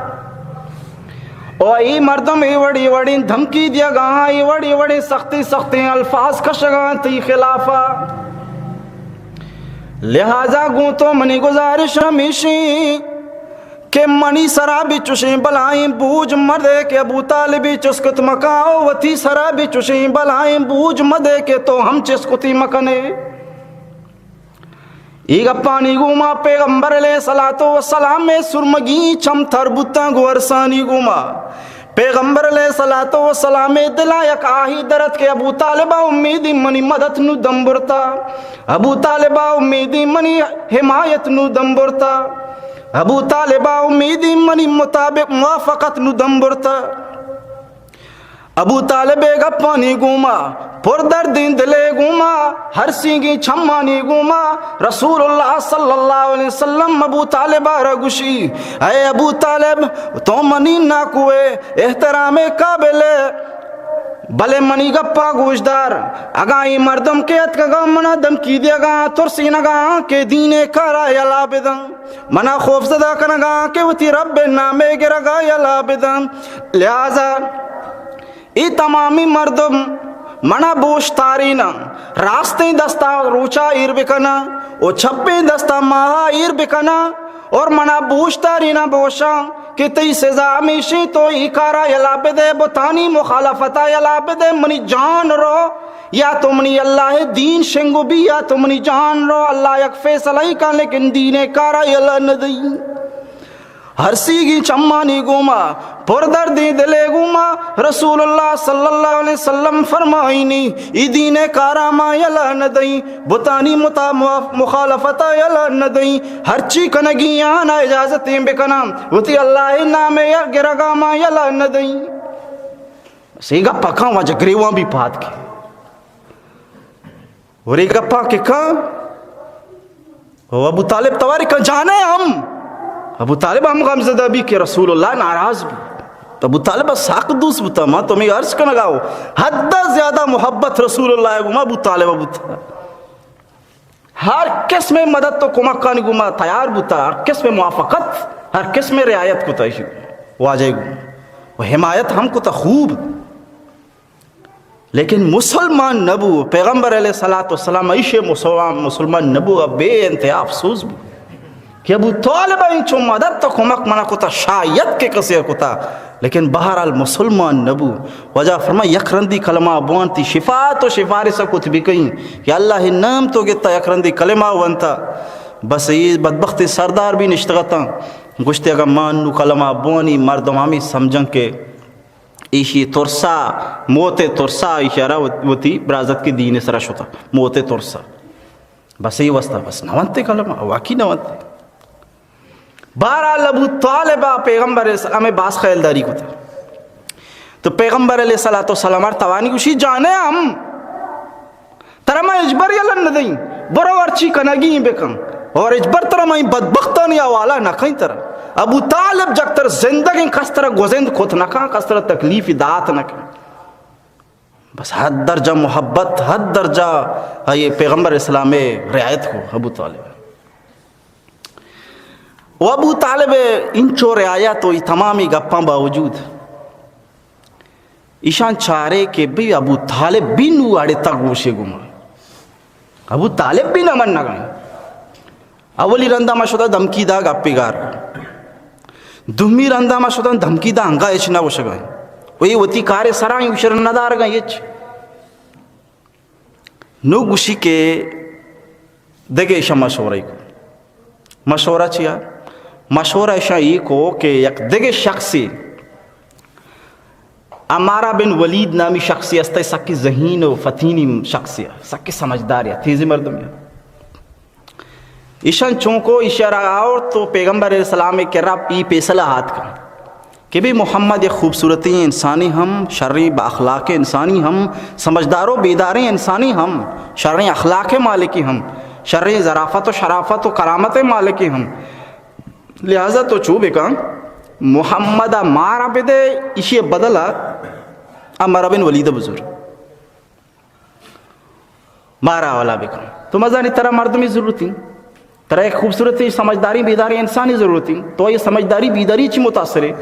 او ای مردم ای وڑی وڑی دھمکی دیگا، ای وڑی وڑی سختی سختی الفاظ کشگا تئی خلافا۔ لہذا گوں تو منی گزارش ہمیشی کہ منی سرا بھی چشیں بلائیں بوجھ مدے کہ ابو طالبی چست کت مکا، او وتی سرا بھی چشیں بلائیں بوجھ مدے کہ تو ہم چست کتی مکنے۔ ای گپانی گوما پیغمبر علیہ الصلوۃ والسلام ءِ سرمگی چم تر بوتاں، گوں ارسانی گوما پیغمبر علیہ الصلوۃ والسلام ءِ دلا یک آہی درت کہ ابو طالبا امیدی منی مدد نو دم برتا، ابو طالبا امیدی منی حمایت نو دم برتا، ابو طالبا امیدی منی مطابق موافقت نو دم برتا۔ ابو طالب ءِ گپانی گوما، پر دردیں دل ءِ گوما، ہر سینگیں چمانی گوما رسول اللہ صلی اللہ علیہ وسلم ابو طالب ءَ را گوشی، اے ابو طالب، تو منی ناکو ءِ احترام ءِ قابل ءِ، بلے منی گپا گوشدار، اگاں اے مردم کہ اتکگاں منا دھمکی دیگاں، ترسینگاں کہ دین ءِ کارا یلا بداں، منا خوف زدہ کنگاں کہ وتی رب ءِ نام ءِ گرگا یلا بداں، لہذا اے تمامی مردم منا بوشتاریناں، راستیں دستا روچا ایر بکناں و چپیں دستا ماہا ایر بکناں اور منا بوشتاریناں بوشاں کہ تئی سزا ہمیشیں، تو ای کارا یلا بدے، بتانی مخالفتا یلا بدے، منی جان رو یا تو منی اللہ دین شنگو بی یا تو منی جان رو، اللہ یک فیصلہ ہی کن، لیکن دین کارا یلا ندئی۔ ہر سیگی چمانی گوما، پر دردی دلے گوما، رسول اللہ صلی اللہ علیہ وسلم فرمائینی، ای دین کارا ما یلا ندئیں، بتانی متا-، مخالفتا یلا ندئیں، ہرچی کنگی آنا اجازتیں بکناں، وتی اللہ نام یا گرگا ما یلا ندئیں۔ سی گپا کاں واجہ گریوان بی پاد کے۔ اور اے گپاں کہ کاں، او ابو طالب تواری کاں جانے ہم۔ ابو طالب ہم غمزدہ بی کہ رسول اللہ ناراض بی۔ تو ابو طالب ساک دوست بوتا، ما تو میں عرض کنگا ہو۔ حد زیادہ محبت رسول اللہ گوما ابو طالب بوتا۔ ہر قسم مدد تو کمکانی گوما تیار بوتا، ہر قسم موافقت، ہر قسم رعایت کتا ایشی واجہ گوما۔ و حمایت ہم کتا خوب۔ لیکن مسلمان نبو، پیغمبر علیہ الصلوۃ والسلام ایشے مسلمان، مسلمان نبو، بے انتہا افسوس بو کہ ابو طالب انچو مدد تو کمک منا کتا، شاید کہ کسے کتا، لیکن بہرحال مسلمان نبو۔ واجہ فرما یک رندی کلمہ بوان تی شفاعت و سفارش کت بکئیں کہ اللہ نام تو گتا، یک رندی کلمہ وانتا، بس یہ بدبخت سردار بھی نشتغتاں، گوشتے اگر ما انو کلمہ بوانی مردم ہمیں سمجھن کہ ایشی ترسا، موت ترسا، ایشارا وت-، وتی برازتک دین سرا شتا، موت ترسا۔ بس ای واسطہ بس نہ ونتے کلمہ، واقعی نہ ونتے۔ بہرحال ابو طالب ء پیغمبر علیہ السلام ء باز خیالداری کتا۔ تو پیغمبر علیہ الصلوۃ والسلام ار توانی گوشی، جانے ہم ترا ما ہچبر یلہ نہ دئیں، برو ہرچی کنگی ایں بکن، اور ہچبر ترا ما این بدبختانی حوالہ نہ کئیں ترا۔ ابو طالب جک تر زندگیں کس ترا گوزند کت نہ کن، کس ترا تکلیف دات نہ کن۔ بس حد درجہ محبت، حد درجہ یہ پیغمبر اسلام رعایت کو ابو طالب۔ و ابو طالب انچو رعایت و ای تمامی گپاں باوجود ایشان چارے کہ بھئی ابو طالب بھی نو اڑے تک گوشے گما۔ ابو طالب بھی نہ من نگائیں۔ اولی رندا ما شدا دھمکی دا گپے گار۔ دومی رندا ما شدا دھمکی دا انگا ہچ نہ گوشگائیں۔ و یہ وتی کارے سرائیں، اشر نہ دارگائیں ہچ۔ نو گوشی کہ دگہ ایشاں مشورہ کو۔ مشورہ چیا؟ مشورہ ایشاں ای کو کہ یک دگہ شخصی، عمارہ بن ولید نامی شخصی است، سکی ذہین و فتینی شخصی، سکی سمجھدار یا تیزی مردم یا۔ ایشان چونکو ایشارا آورت تو پیغمبر علیہ السلام کرا ای پیسلہ ہاتکا کہ بھئی محمد یک خوبصورتیں انسانی ہم، شریں با اخلاق انسانی ہم، سمجھدار و بیداریں انسانی ہم، شریں اخلاق مالکی ہم، شریں ظرافت و شرافت و کرامت مالکی ہم۔ لہذا تو چو بکن، محمد مارا بدے، ایشی بدلا عمارہ بن ولید بزور۔ مارا والا بکن۔ تو مزانی ترا مردمی ضرورت ہیں، ترا ایک خوبصورت سمجھداری بیداری انسانی ضرورت ہیں، تو یہ سمجھداری بیداری چی متاثر ہے؟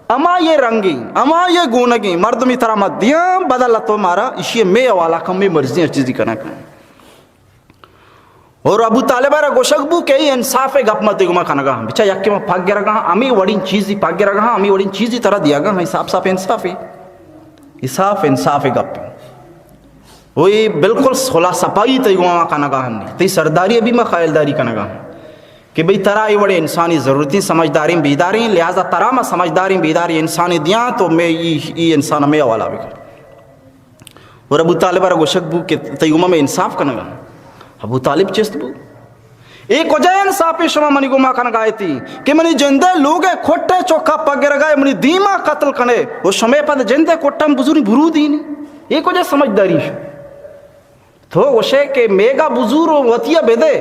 اما یہ رنگی، اما یہ گونگی مردمی ترا مت دیاں، بدل تو مارا اشی میں والا کم میں مرضی چیزی کنا کن۔ اور ابو طالب را گوشگ بو کہ ای انصاف گپ مت گما کنگا، بچا یک ما پگ گرگا، امی وڑین چیزی پگ گرگا، امی وڑین چیزی ترا دیاگا، صاف صاف انصاف ہے، صاف انصاف گپ۔ وہی بالکل صلح صفائی تئی گوما کنگا ہنی، تئی سرداری ابھی ما خیالداری کنگا ہن کہ بھئی ترا اے وڑے انسانی ضرورتیں، سمجھداریں بیداریں، لہذا ترا ما سمجھداریں بیداریں انسانی دیاں تو میں ای، ای انسان میں حوالہ بکن۔ اور ابو طالب را گوشگ بو کہ تئی گوما میں انصاف کنگا۔ ابو طالب چست بو۔ اے کجا انصافے شما منی گوما کنگا ایتی کہ منی جندے لوگے کٹے چوکا پگرگا منی دیما قتل کنے و شمے پد جندے کٹم بزوری برودینی؟ اے کجا سمجھداری شو؟ تو گوشے کہ میگا بزور و وتیا بدے،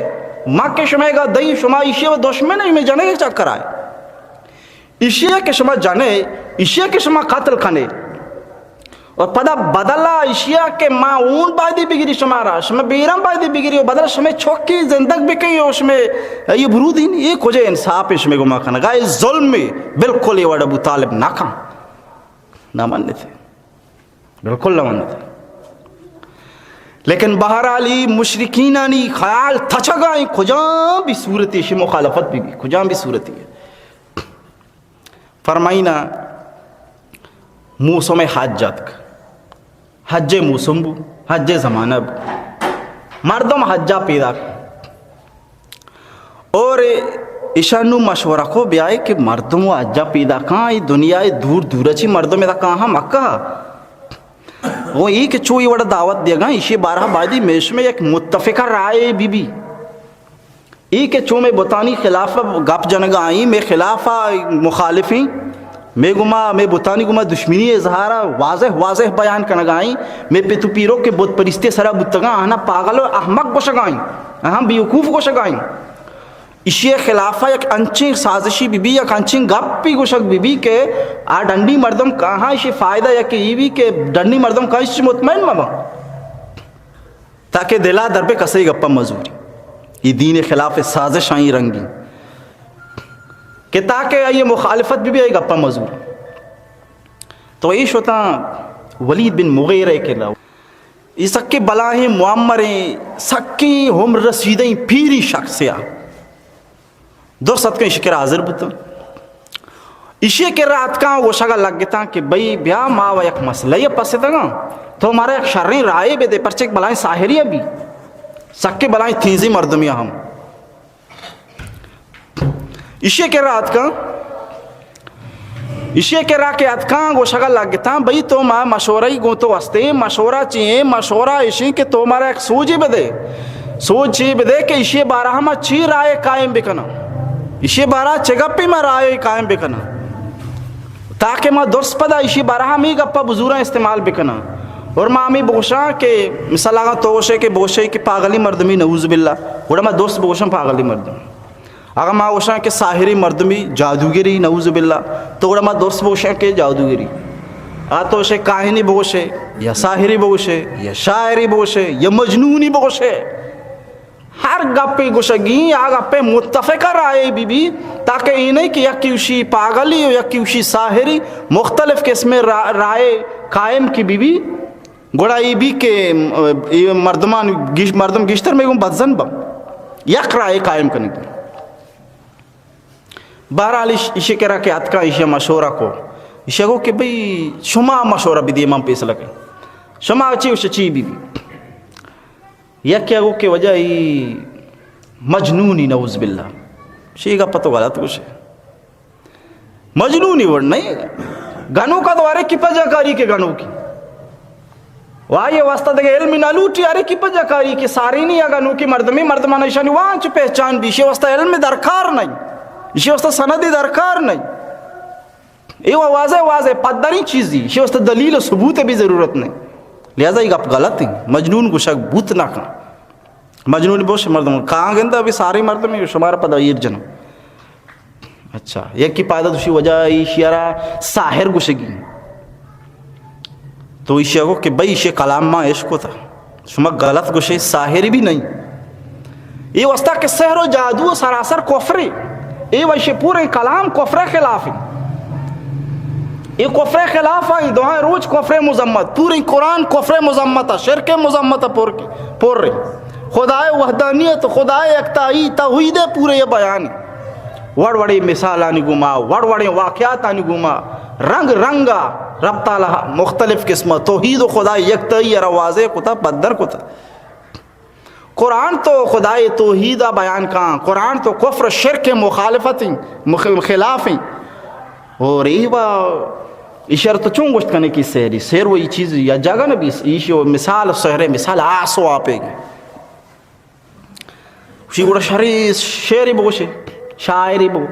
ما کہ شمے گا دئی، شما ایشی و دشمن میں جنے چکر آئے۔ ایشی کہ شما جنے، ایشی کہ شما قتل کنے۔ و پدا بدلا ایشیا کہ ما اون بایدی بگیری شمارا، شما بیرم بایدی بگیری و بدلا شما چوکی زندگ بکنی و شما یہ برودین، یہ کجا انصاف ہے شما گما کنگا، یہ ظلم ہے، بالکل یہ وڑ ابو طالب نہ کن، نہ منتے، بالکل نہ منتے۔ لیکن بہرحال یہ مشرکینانی خیال تچگا ہیں، کجا بھی صورتی شی مخالفت بھی، بھی کجا بھی صورتی ہے۔ فرمائینا موسم حج اتک، حج موسم بو، حج زمانہ بو، مردم حجا پیدا کن۔ اور ایشانو مشورہ کو بیائے کہ مردم و حجا پیدا کن، ای دنیا دور دور چی مردم ادا کہاں مکہ۔ وہ ای کہ چوئی وڑ دعوت دیگا، ایشی بارہ بایدی میش میں یک متفقہ رائے بی بی۔ ای کہ چو میں بتانی خلاف گپ جنگا آئی، میں خلاف مخالفیں، میں گما، میں بتانی گما دشمنی اظہارا واضح واضح بیان کنگا آئی، میں پتو پیرو کہ بت پرستی سرا بوتگا، آنا پاگل و احمق گوشگا آئی، آہاں بیوقوف گوشگا آئی۔ ایشی خلاف یک انچیں سازشی بی بی، یک انچیں گپی گوشگ بی بی کہ آ ڈنڈی مردم کہاں ایشی فائدہ یک ای بی کہ ڈنڈی مردم کہاں ایشی مطمئن مبا۔ تاکہ دلا در پہ کسے گپا مزوری۔ یہ دین خلاف سازش آئی رنگی کہ تاکہ آئی مخالفت بھی بھی آئی گپا مزوری۔ تو یہ شتاں ولید بن مغیرہ کے لو۔ یہ سکے بلاہیں معمریں، سکے ہم رسیدیں پیری شخص یا۔ درست اتکاں ایشی کرا حاضر بوتاں۔ ایشی کرا اتکاں گوشگا لگتاں کہ بھئی بیا ما و یک مسئلہ ء پسدگاں، تو مارا یک شریں رائے بدے، پرچہ یک بلائیں ساحرے ء بی، سکے بلائیں تیزیں مردمے ء ہم۔ ایشی کرا اتکاں، ایشی ءِ کرا کہ اتکاں گوشگ ءَ لگتاں، بھئی تو ما مشورہ ئی گوں تو ہستیں، مشورہ چی ایں؟ مشورہ ایشی کہ تو مارا یک سوجے بدے، سوج چی بدے کہ ایشی بارہ ءَ ما چی رائے قائم بکناں، ایشی بارہ ءَ چہ گپے ما رائے قائم بکناں، تاکہ ما درست پدا ایشی بارہ ءَ ہمے گپ ءَ بزوراں استعمال بکناں۔ اور ما ہمے بگوشاں کہ مثال اگاں تو گوشے کہ بگوشے کہ پاگلی مردمی، نعوذ باللہ، گڑا ما درست بگوشاں پاگلی مردم۔ اگاں ما گوشاں کہ ساحری مردمی، جادوگری، نعوذ باللہ، تو گڑا ما درست بگوشاں کہ جادوگری۔ آ تو گوشے کاہنی بگوشے، یا ساحری بگوشے، یا شاعری بگوشے، یا مجنونی بگوشے۔ ہر گپے گوشگی، آ گپے متفقہ رائے بی بی، تاکہ اے نہیں کہ یکی گوشی پاگلی و یکی گوشی ساحری، مختلف قسم را-، رائے قائم کی بی بی۔ گڑا اے بی کہ، اے مردمان گیش-، مردم گیشتر مئے گوں بدزن بنت، یک رائے قائم کنگ۔ بہرحال ایش-، ایشی کرا کہ اتکاں، ایشی مشورہ کو، ایشی گو کہ بھئی شما مشورہ بدی، من فیصلہ کنیں۔ شما چی گوشے، چی بی بی؟ یکے گو کہ واجہ ای مجنونی، نعوذ باللہ۔ شی گپ تو غلط گوشے۔ مجنونی وڑ نہیں۔ گنوکا تو ہر ایکی پجا کاری کہ گنوکی۔ و آئی واسطہ دگہ علم نہ لوٹی، ہر ایکی پجا کاری کہ سارینی یا گنوکی مردمی، مردماں ایشانی وانچ پہچان بی، ایشی واسطہ علم درکار نہیں، ایشی واسطہ سندی درکار نہیں۔ اے و واضح، واضح پدریں چیزی، ایشی واسطہ دلیل و ثبوت بھی ضرورت نہیں۔ لہذا یہ گپ غلط ہیں، مجنون گوشگ بوت نہ کن۔ مجنون بوش مردم، کاں گندہ بھی سارے مردم شمار پدا ایر جنم۔ اچھا، یکی پادا دوشی واجہ ایشی را ساحر گوشگی۔ تو ایشی گو کہ بھئی ایشی کلام ما عشق ہوتا۔ شما غلط گوشے، ساحر بھی نہیں۔ اے واسطہ کہ سحر و جادو سراسر کفرے۔ اے و ایشی پورے کلام کفر خلافی۔ اے کفر خلاف ہیں، دوہاں روچ کفر مذمت۔ پورے قرآن کفر مذمت، شرک مذمت پر کی، پر رہی۔ خدائے وحدانیت، خدائے یکتائی، توحید پورے یہ بیان۔ وڑ وڑیں مثالانی گوما، وڑ وڑیں واقعاتانی گوما، رنگ رنگا رب تعالی مختلف قسمہ توحید و خدائے یکتائی را واضح کتا، پدر کتا۔ قرآن تو خدائے توحید بیان کاں، قرآن تو کفر شرک مخالفت ہیں، مخ-، خلاف ہیں۔ اور ایوا اشارت چون گوشت کنے کہ سحری، سحر و ای چیز یا جگہ نہ بیس، ایشی و مثال سحر، مثال آس و آپے گی۔ شی گڑا شری شعری بگوشے، شاعری بگو۔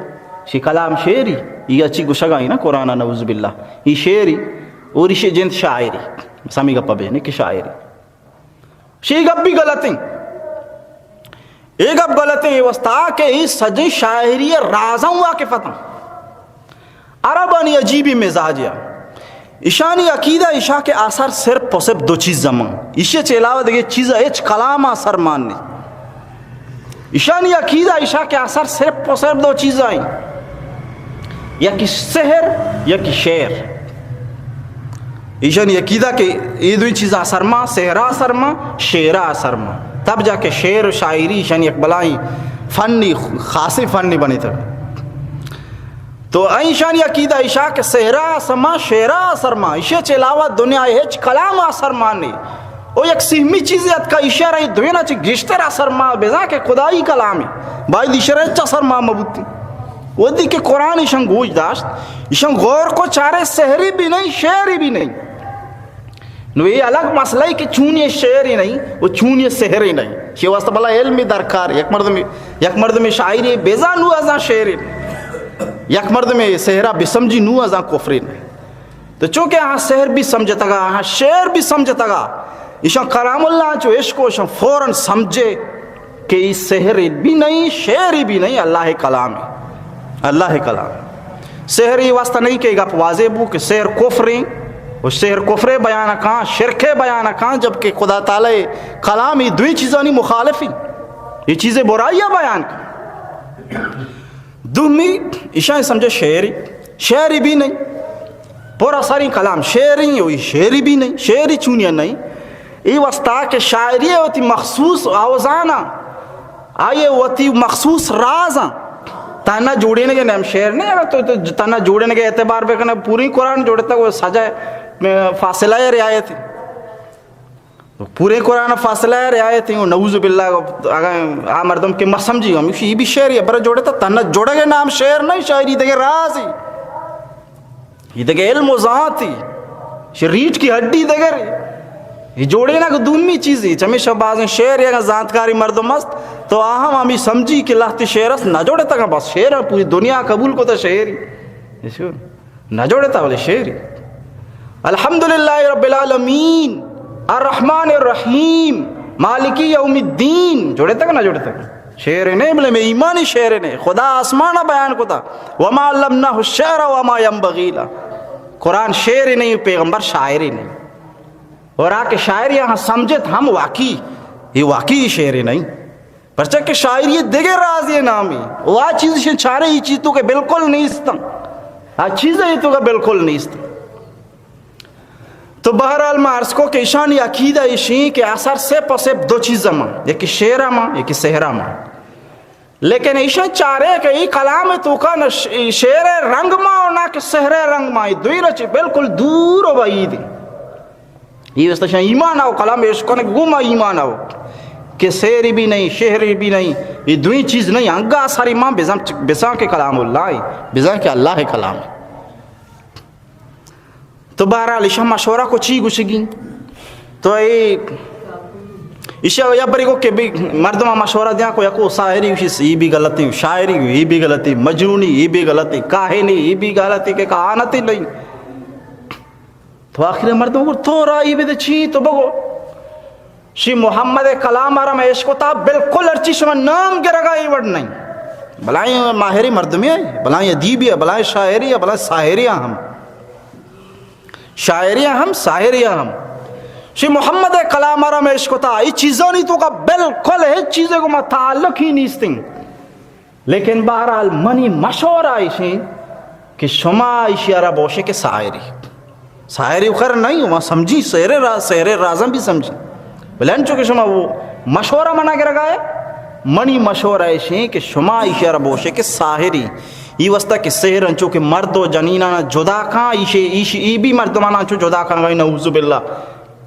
شی کلام شعری، یہ اچھی گوشگا ہی نا قرآن، نعوذ باللہ۔ یہ شعری، اور ایشی جند شاعری۔ سمی گپا بہنے کہ شاعری۔ شی گپ بھی غلط ہیں۔ اے گپ غلط ہیں، اے واسطہ کہ اے سجیں شاعری رازاں واقف اتاں۔ عربانی عجیبی مزاج یا۔ ایشانی عقیدہ ایشا کہ آ سر صرف و صرف دو چیز زمان۔ ایشی چہ علاوہ دیگه چیز ہچ کلام آ سر مان نہیں۔ ایشانی عقیدہ ایشا کہ آ سر صرف و صرف دو چیز آئیں۔ یکی سحر، یکی شعر۔ ایشانی عقیدہ کہ یہ دوئی چیز آ سر مان، سحر آ سر مان، شعر آ سر مان۔ تب جا کہ شعر و شاعری ایشانی یک بلائی فنی، خاصی فنی بنی تک۔ تو ایشانی عقیدہ ایشا کہ سحر آ سر مان، شعر آ سر مان، ایشی چہ علاوہ دنیا ہچ کلام آ سر مان نہیں۔ او یک سہمی چیزے اتکا، ایشی را اے دوینا چہ گیشتر اثر ما بزاں کہ خدائی کلامے۔ باید ایشی را ہچ اثر ما مبوتی۔ ودی کہ قرآن ایشان گوش داشت، ایشان غور کو چارے سحری بھی نہیں، شعری بھی نہیں۔ نو اے الگ مسئلہ ہے کہ چون یہ شعری نہیں، وہ چون یہ سحری نہیں۔ شی واسطہ بلا علم درکار۔ یک مردم، یک مردم شاعری بزاں نو ازاں شعری۔ یک مردم سحرا بسمجی نو ازاں کفری نہیں۔ تو چونکہ آہاں سحر بھی سمجھتگا، آہاں شعر بھی سمجھتگا، ایشاں کلام اللہ چو عشق و ایشاں فوراً سمجھے کہ ای سحر بھی نہیں، شعر بھی نہیں، اللہ کلام ہے، اللہ کلام ہے۔ سحر ای واسطہ نہیں کہ گپ واضح بو کہ سحر کفر ہیں، و سحر کفر بیان کان، شرک بیان کان، جبکہ خدا تعالی کلام ای دوئی چیزانی مخالف ہیں، یہ چیزیں برائیاں بیان کان۔ دومی، ایشاں سمجھے شعری، شعری بھی نہیں۔ پر اثری کلام شعری، وہی شعری بھی نہیں، شعری چونیا نہیں۔ ای واسطہ کہ شاعری ہے وتی مخصوص آوزانا، آئیے وتی مخصوص رازاں۔ تنہا جوڑینگے نام شعر نہیں، اگر تو، تو تنہا جوڑینگے اعتبار بکنے، پوری قرآن جوڑتا وہ سجا فاصلہ ہے رعایت ہے۔ پورے قرآن فاصلہ ہے رعایت ہیں، نعوذ باللہ، اگر آ مردم کہ مسمجھی ہم، یہ بھی شعر ہے، برا جوڑے تا تنہا جوڑے گے نام شعر نہیں، شاعری دگے راز ہی۔ یہ دگہ علم و زانتی، شہ ریٹ کی ہڈی دگہ رے۔ یہ جوڑے نا کہ دومی چیزی، چمیشہ بازیں شعر یا زانتکاری مردم است، تو آہم ہمی سمجھی کہ لہتی شعر است، نہ جوڑے تک بس شعر ہے، پوری دنیا قبول کو تا شعری۔ نہ جوڑتا بلے شعری۔ الحمدللہ رب العالمین، الرحمن الرحیم، مالک یوم الدین۔ جوڑے تک نہ جوڑے تک؟ شعر نہیں بلے میں ایمانی شعر نہیں۔ خدا آسمان بیان کو تا، وما علمناه الشعر وما ينبغي له۔ قرآن شعر نہیں، پیغمبر شاعر نہیں۔ اور آ کہ شاعر یہاں سمجھت ہم واقعی، یہ واقعی شعر نہیں۔ پرچا کہ شاعری دگہ رازی نامی۔ و آ چیز شن چارے ای چیز تو کہ بالکل نیستن۔ آ چیز ای تو کہ بالکل نیستن۔ تو بہرحال ما عرض کو کہ ایشانی عقیدہ ایشی کہ اثر صرف و صرف دو چیز ما، یکی شعر ما، یکی سحر ما۔ لیکن ایشان چارے کہ ای کلام تو کا نہ ش-، شعر رنگ ما اور نہ کہ سحر رنگ ما، ای دوی رچ بالکل دور و بعید۔ یہ واسطہ شان ایمان آو، کلام عشق کنگ گو ما ایمان آو کہ سحری بھی نہیں، شعری بھی نہیں، یہ دوئی چیز نہیں، انگا ساری ما بزن، بسان کے کلام اللہ ہے، بزن کے اللہ ہے کلام ہے۔ تو بہرحال ایشان مشورہ کو چی گوشگی؟ تو اے ایشا یا بری کو کہ بھی مردم مشورہ دیا کو، یا کو ساحری، یہ بھی غلطی، شاعری، یہ بھی غلطی، مجنونی، یہ بھی غلطی، کاہنی، یہ بھی غلطی کہ کہانتی نہیں۔ تو آخر مردم کو تو رائی بدے چی تو بگو۔ شی محمد کلام آرا میں عشق تا بالکل ہرچی شما نام گرگا ای وڑ نہیں۔ بلائیں ماہری مردمی ہے، بلائیں ادیبی ہے، بلائیں شاعری ہے، بلائیں ساحری ہے ہم۔ شاعری ہے ہم، ساحری ہے ہم۔ شی محمد کلام آرا میں عشق تا، ای چیزانی تو کا بالکل ہے چیزے کو ما تعلق ہی نیستیں۔ لیکن بہرحال منی مشورہ ایشیں کہ شما ایشی را بوشے کہ ساحری۔ ساحری خر نہیں، وہاں سمجھی، سحر را-، سحر رازم بھی سمجھی۔ بلے انچو کہ شما وہ مشورہ منا گرگا ہے، منی مشورہ ایشیں کہ شما ایشی را بوشے کہ ساحری۔ ای واسطہ کہ سحر انچو کہ مرد و جنینانا جدا کھاں، ایشی، ایشی، ای بھی مردمانا انچو جدا کھاں، نعوذ باللہ۔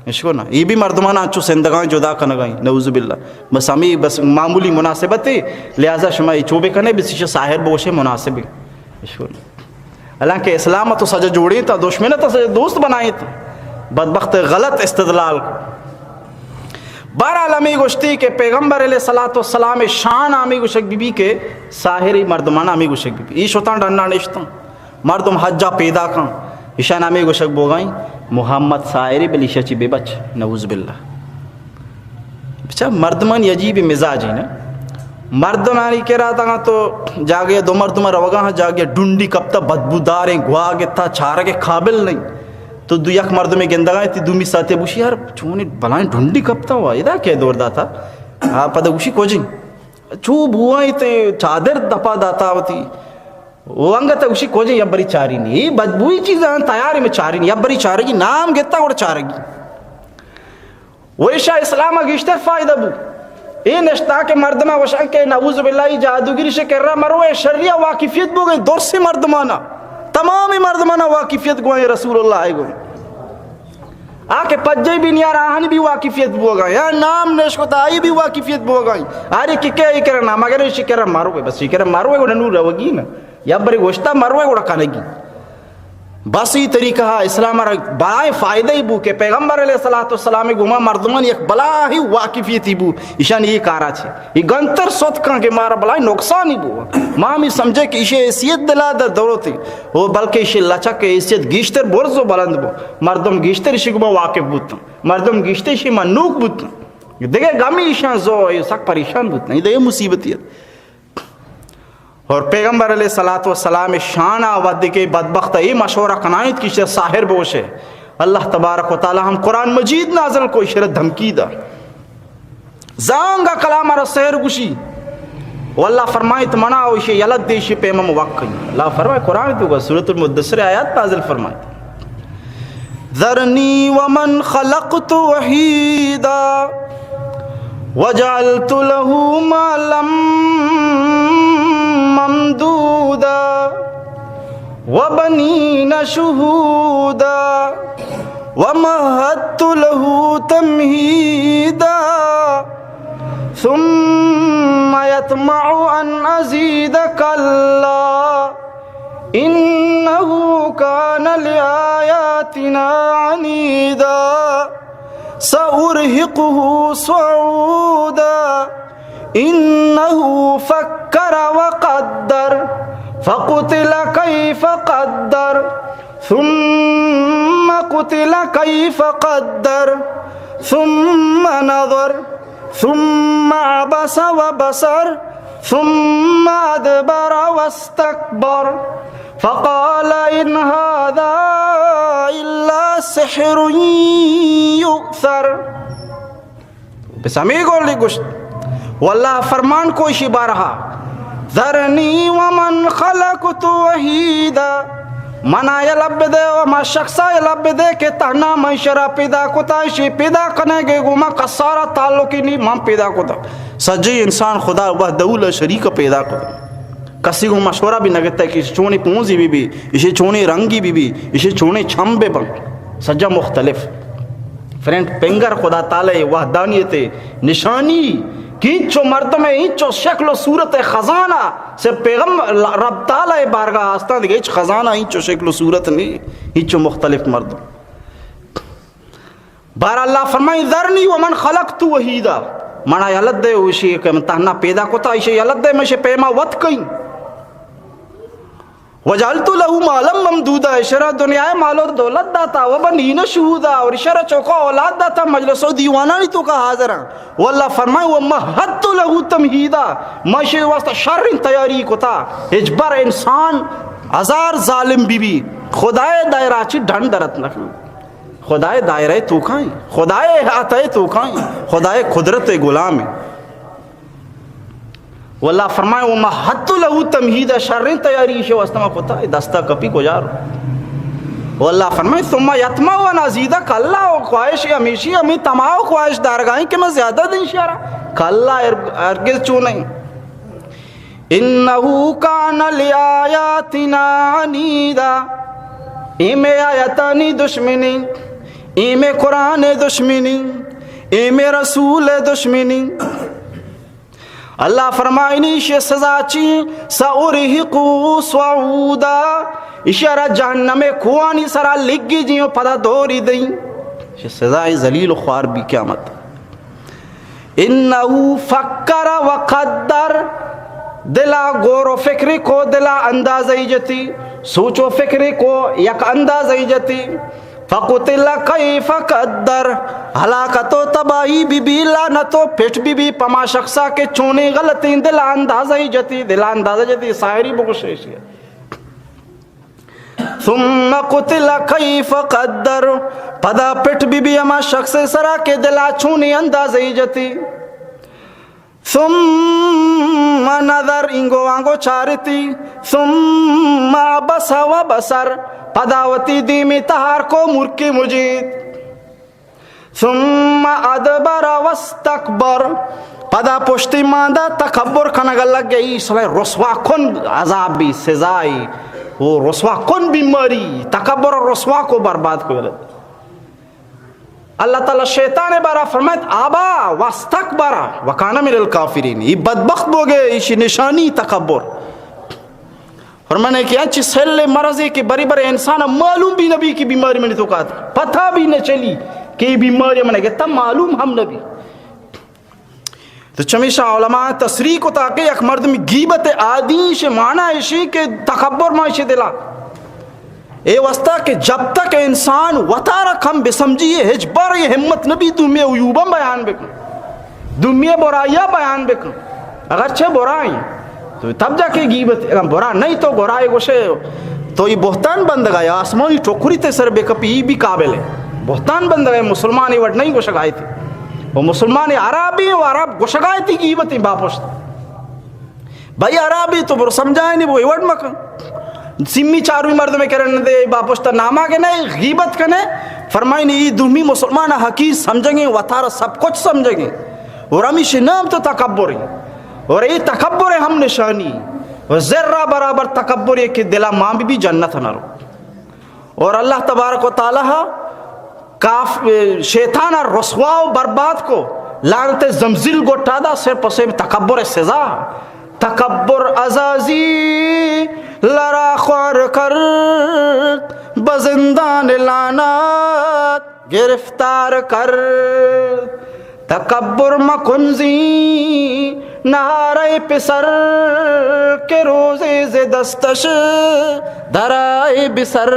اشکو نا، ای بھی مردمان انچو سندگان جدا کنگائیں، نعوذ باللہ۔ بس ہمیں بس معمولی مناسبت ہے، لہذا شما یہ چوبے کنے، بس ایشی ساحر بوشے مناسب ہے۔ اشکو نا۔ حالانکہ اسلام تو سجا جوڑیں تا، دشمن تو سجا دوست بنائیں تا۔ بدبخت غلط استدلال کو۔ بہرحال ہمیں گوشتی کہ پیغمبر علیہ الصلوۃ والسلام شان ہمیں گوشگ بی بی کہ ساحری مردمان ہمیں گوشگ بی بی۔ ای شتان ڈنا نشتن۔ مردم حجا پیدا کن، ایشان ہمے گوشگ بوگائیں، محمد ساحری، بلے ایشا چی بے بچ، نعوذ باللہ۔ بچا مردمانی عجیب مزاج ہے نا۔ مردمانی کرا تاں تو جاگے دو مردم روگا ہاں، جاگے ڈنڈی کپتا، بدبوداریں گواگ تا، چارگ قابل نہیں۔ تو دو یک مردمے گندگا تی دومی ساتے بوشی، یار چونی بلائیں ڈنڈی کپتا ہوا، ادا کے دور داتا؟ آ، پدا گوشی کجیں؟ چو بوائیں تے چادر دپا داتا ہوتی۔ و انگت گوشی کجیں یبری چارینی، اے بدبوئی چیزاں تیاری میں چارینی، یبری چارگی، نام گتا گڑا چارگی۔ و ایشا اسلام گیشتر فائدہ بو۔ اے نشتا کہ مردمہ وشان کہ نعوذ باللہ ای جادوگری شے کرا مرو، اے شریا واقفیت بو گئی، درسی مردمانا، تمامی مردمانا واقفیت گوائیں رسول اللہ گوائیں۔ آ کہ پجے بھی نیار آہانی بھی واقفیت بوگا، یا نام نشکتا آئی بھی واقفیت بوگا۔ آرے کہ کیا ای کرنا، مگر ایشی کرا مرو، بس ای کرا مرو، گڑا نور روگی نا۔ یا بری گوشتا مروے گڑا کنگی۔ بس ای طریقہ ہا اسلام را بلائیں فائدہ ہی بو کہ پیغمبر علیہ الصلوۃ والسلام گوما مردمان یک بلائیں واقفیتی بو، ایشان یہ کارا چھ۔ یہ گنتر صدقاں کہ مارا بلائیں نقصانی بو۔ ما ہمی سمجھے کہ ایشی حیثیت دلا در دولتی ہو، بلکہ ایشی لچک حیثیت گیشتر برز و بلند بو۔ مردم گیشتر ایشی گوما واقف بوتن۔ مردم گیشتر ایشی منوک بوتن۔ دگہ گمی ایشان زو، یہ سک پریشان بوتن۔ یہ دگہ مصیبتی ہے۔ اور پیغمبر علیہ الصلوۃ والسلام شان آ ودی کہ بدبخت ای مشورہ کنائیت کہ ایشرا ساحر بوشے۔ اللہ تبارک و تعالی ہم قرآن مجید نازل کو، ایشرا دھمکی دا۔ زانگا کلام را سحر گوشی۔ و اللہ فرمائیت منا و ایشی یلد دیشی پیمم وقت۔ اللہ فرمائے قرآن تو سورۃ المدثر آیات نازل فرمائیت۔ ذرني ومن خلقت وحيدا وجعلت له مالا ممدودا وبنين شهودا ومهدت له تمهيدا ثم يطمع أن أزيد كلا إنه كان لآياتنا عنيدا سأرهقه صعودا إنه فكر وقدر فقتل كيف قدر ثم قتل كيف قدر ثم نظر ثم عبس وبسر ثم أدبر واستكبر فقال إن هذا إلا سحر يؤثر. بس ہمے گولی گوشت، واللہ فرمان کو اشی بارہا، ذرنی ومن خلقت وحیدا، منا یلہ بدے و ہما شخصا یلہ بدے کہ تہنا من اشرا پیدا کتا، اشی پیدا کنگ ء گوں من کسارا تعلقی نی، من پیدا کتا۔ سجیں انسان خدا وحدہ لا شریک پیدا کتا۔ کسی گوں مشورہ بھی نہ گتا کہ ایشی چونیں پونزی بی بی، ایشی چونیں رنگی بی بی، ایشی چونیں چم بہ بنت، سجا مختلف۔ فرینڈ، پنگر خدا تعالی وحدانیت نشانی کہ انچو مردم، انچو شکل و صورت خزانہ سے پیغم رب تعالی بارگاہ آستان، دیگہ ہچ خزانہ انچو شکل و صورت نہیں، انچو مختلف مردم۔ بہر اللہ فرمائیں، ذرنی ومن خلقت وحیدا، منا یلہ دے، اشی کہ من تہنا پیدا کتا، اشی یلہ دے، من اشی پیما وت کئیں۔ وجعلت له مالا ممدودا، اشرا دنیا مال و دولت داتا، وبنین شہودا، اور اشرا چوکا اولاد داتا، مجلس و دیوانانی توکا حاضراں۔ واللہ فرمائیں، ومهدت له تمهیدا، من اشی واسطہ شریں تیاری کتا۔ ہچبر انسان ہزار ظالم بی بی، خدائے دائرہ چی ڈن درت نکن۔ خدائے دائرہ توکائیں، خدائے احاطہ توکائیں، خدائے قدرت غلامیں۔ واللہ فرمائے، ومهدت له تمهیدا، شریں تیاری ایشی واسطہ ما کتا، اے دستا کپی کجا رو۔ واللہ فرمائے، ثم یطمع ان ازید، کلا، و خواہش ہمیشی، ہمیں طمع و خواہش دارگائیں کہ میں زیادہ دیں شرا، کلا، ہر-، ہرگز چو نہیں۔ انه کان لآیاتنا عنیدا، اے مئے آیتانی دشمنی، اے مئے قرآن دشمنی، اے مئے رسول دشمنی۔ اللہ فرمائنی، ایشی سزا چی؟ سأرهقه صعودا، ایشی را جہنم کوہانی سرا لگی جی و پدا دوری دیں۔ ایشی سزا ذلیل و خوار بی قیامت۔ انه فکر و قدر، دلا غور و فکر کو، دلا اندازہ جتی، سوچ و فکر کو، یک اندازہ جتی۔ فقتل کیف قدر، ہلاکت و تباہی بی بی، لعنت و پٹ بی بی پما شخصا کہ چونیں غلطیں دلا اندازہ جتی، دلا اندازہ جتی، ساحری بگوشے ایشی۔ ثم قتل کیف قدر، پدا پٹ بی بی ہما شخص سرا کہ دلا چونیں اندازہ جتی۔ ثم نظر، اینگو آنگو چارتی۔ ثم عبس و بسر، پدا وتی دیمی تہار کو، مرکی مجیت۔ ثم ادبر واستکبر، پدا پشتی ماندا تکبر کنگ لگ گئی۔ سلے رسوا کن عذاب بی، سزائی، وہ رسوا کن بیماری، تکبر رسوا کو، برباد کو۔ اللہ تعالی شیطان بارا فرمائت، ابا واستکبر وکان من الکافرین، یہ بدبخت بوگے، ایشی نشانی تکبر۔ فرمانے کہ انچی سیل مرضے کہ بری بری انسان معلوم بھی نبی کہ بیماری منی توکات، پتہ بھی نہ چلی کہ یہ بیماری منی گتا، معلوم ہم نبی۔ تو چمیشا علماء تصریح کو تاکہ یک مردم غیبت عادی شے معنی ایشی کہ تکبر ما ایشی دلا۔ اے واسطہ کہ جب تک انسان وتارا کم بسمجھی، ہچ بر یہ ہمت نبی دومی عیوباں بیان بکن، دومی برائیاں بیان بکن، اگرچہ برائیں۔ تو تب جا کے غیبت، اگر برا نہیں تو برائے گوشے، تو یہ بہتان بندگا یا آسمانی ٹکری تے سر بے کپی، یہ بھی قابل ہے۔ بہتان بندگا مسلمان یہ وٹ نہیں گوشگائے تھی۔ وہ مسلمان عربی و عرب گوشگائے تھی غیبت باپشت۔ بھائی عربی تو برو سمجھائے نہیں، وہ یہ وٹ مکن۔ سمی چاروی مردم کرن دے باپشت ناما کے نہیں، غیبت کنے۔ فرمائنی یہ دومی مسلمان حقیر سمجھیں گے، وتارا سب کچھ سمجھیں گے۔ اور ہمیشہ نام تو تکبر ہے۔ اور یہ تکبر ہے ہم نشانی۔ اور ذرہ برابر تکبر یہ کہ دلا ماں بی بی جنت نہ رو۔ اور اللہ تبارک و تعالی کاف-، شیطان رسوا و برباد کو، لعنت زمزیل گٹا دا، صرف و صرف تکبر سزا۔ تکبر عزازی لرا خوار کرد، به زندان لعنت گرفتار کر. تکبر مکن زین نهارئے پسر، که روزے ز دستش درائے بسر.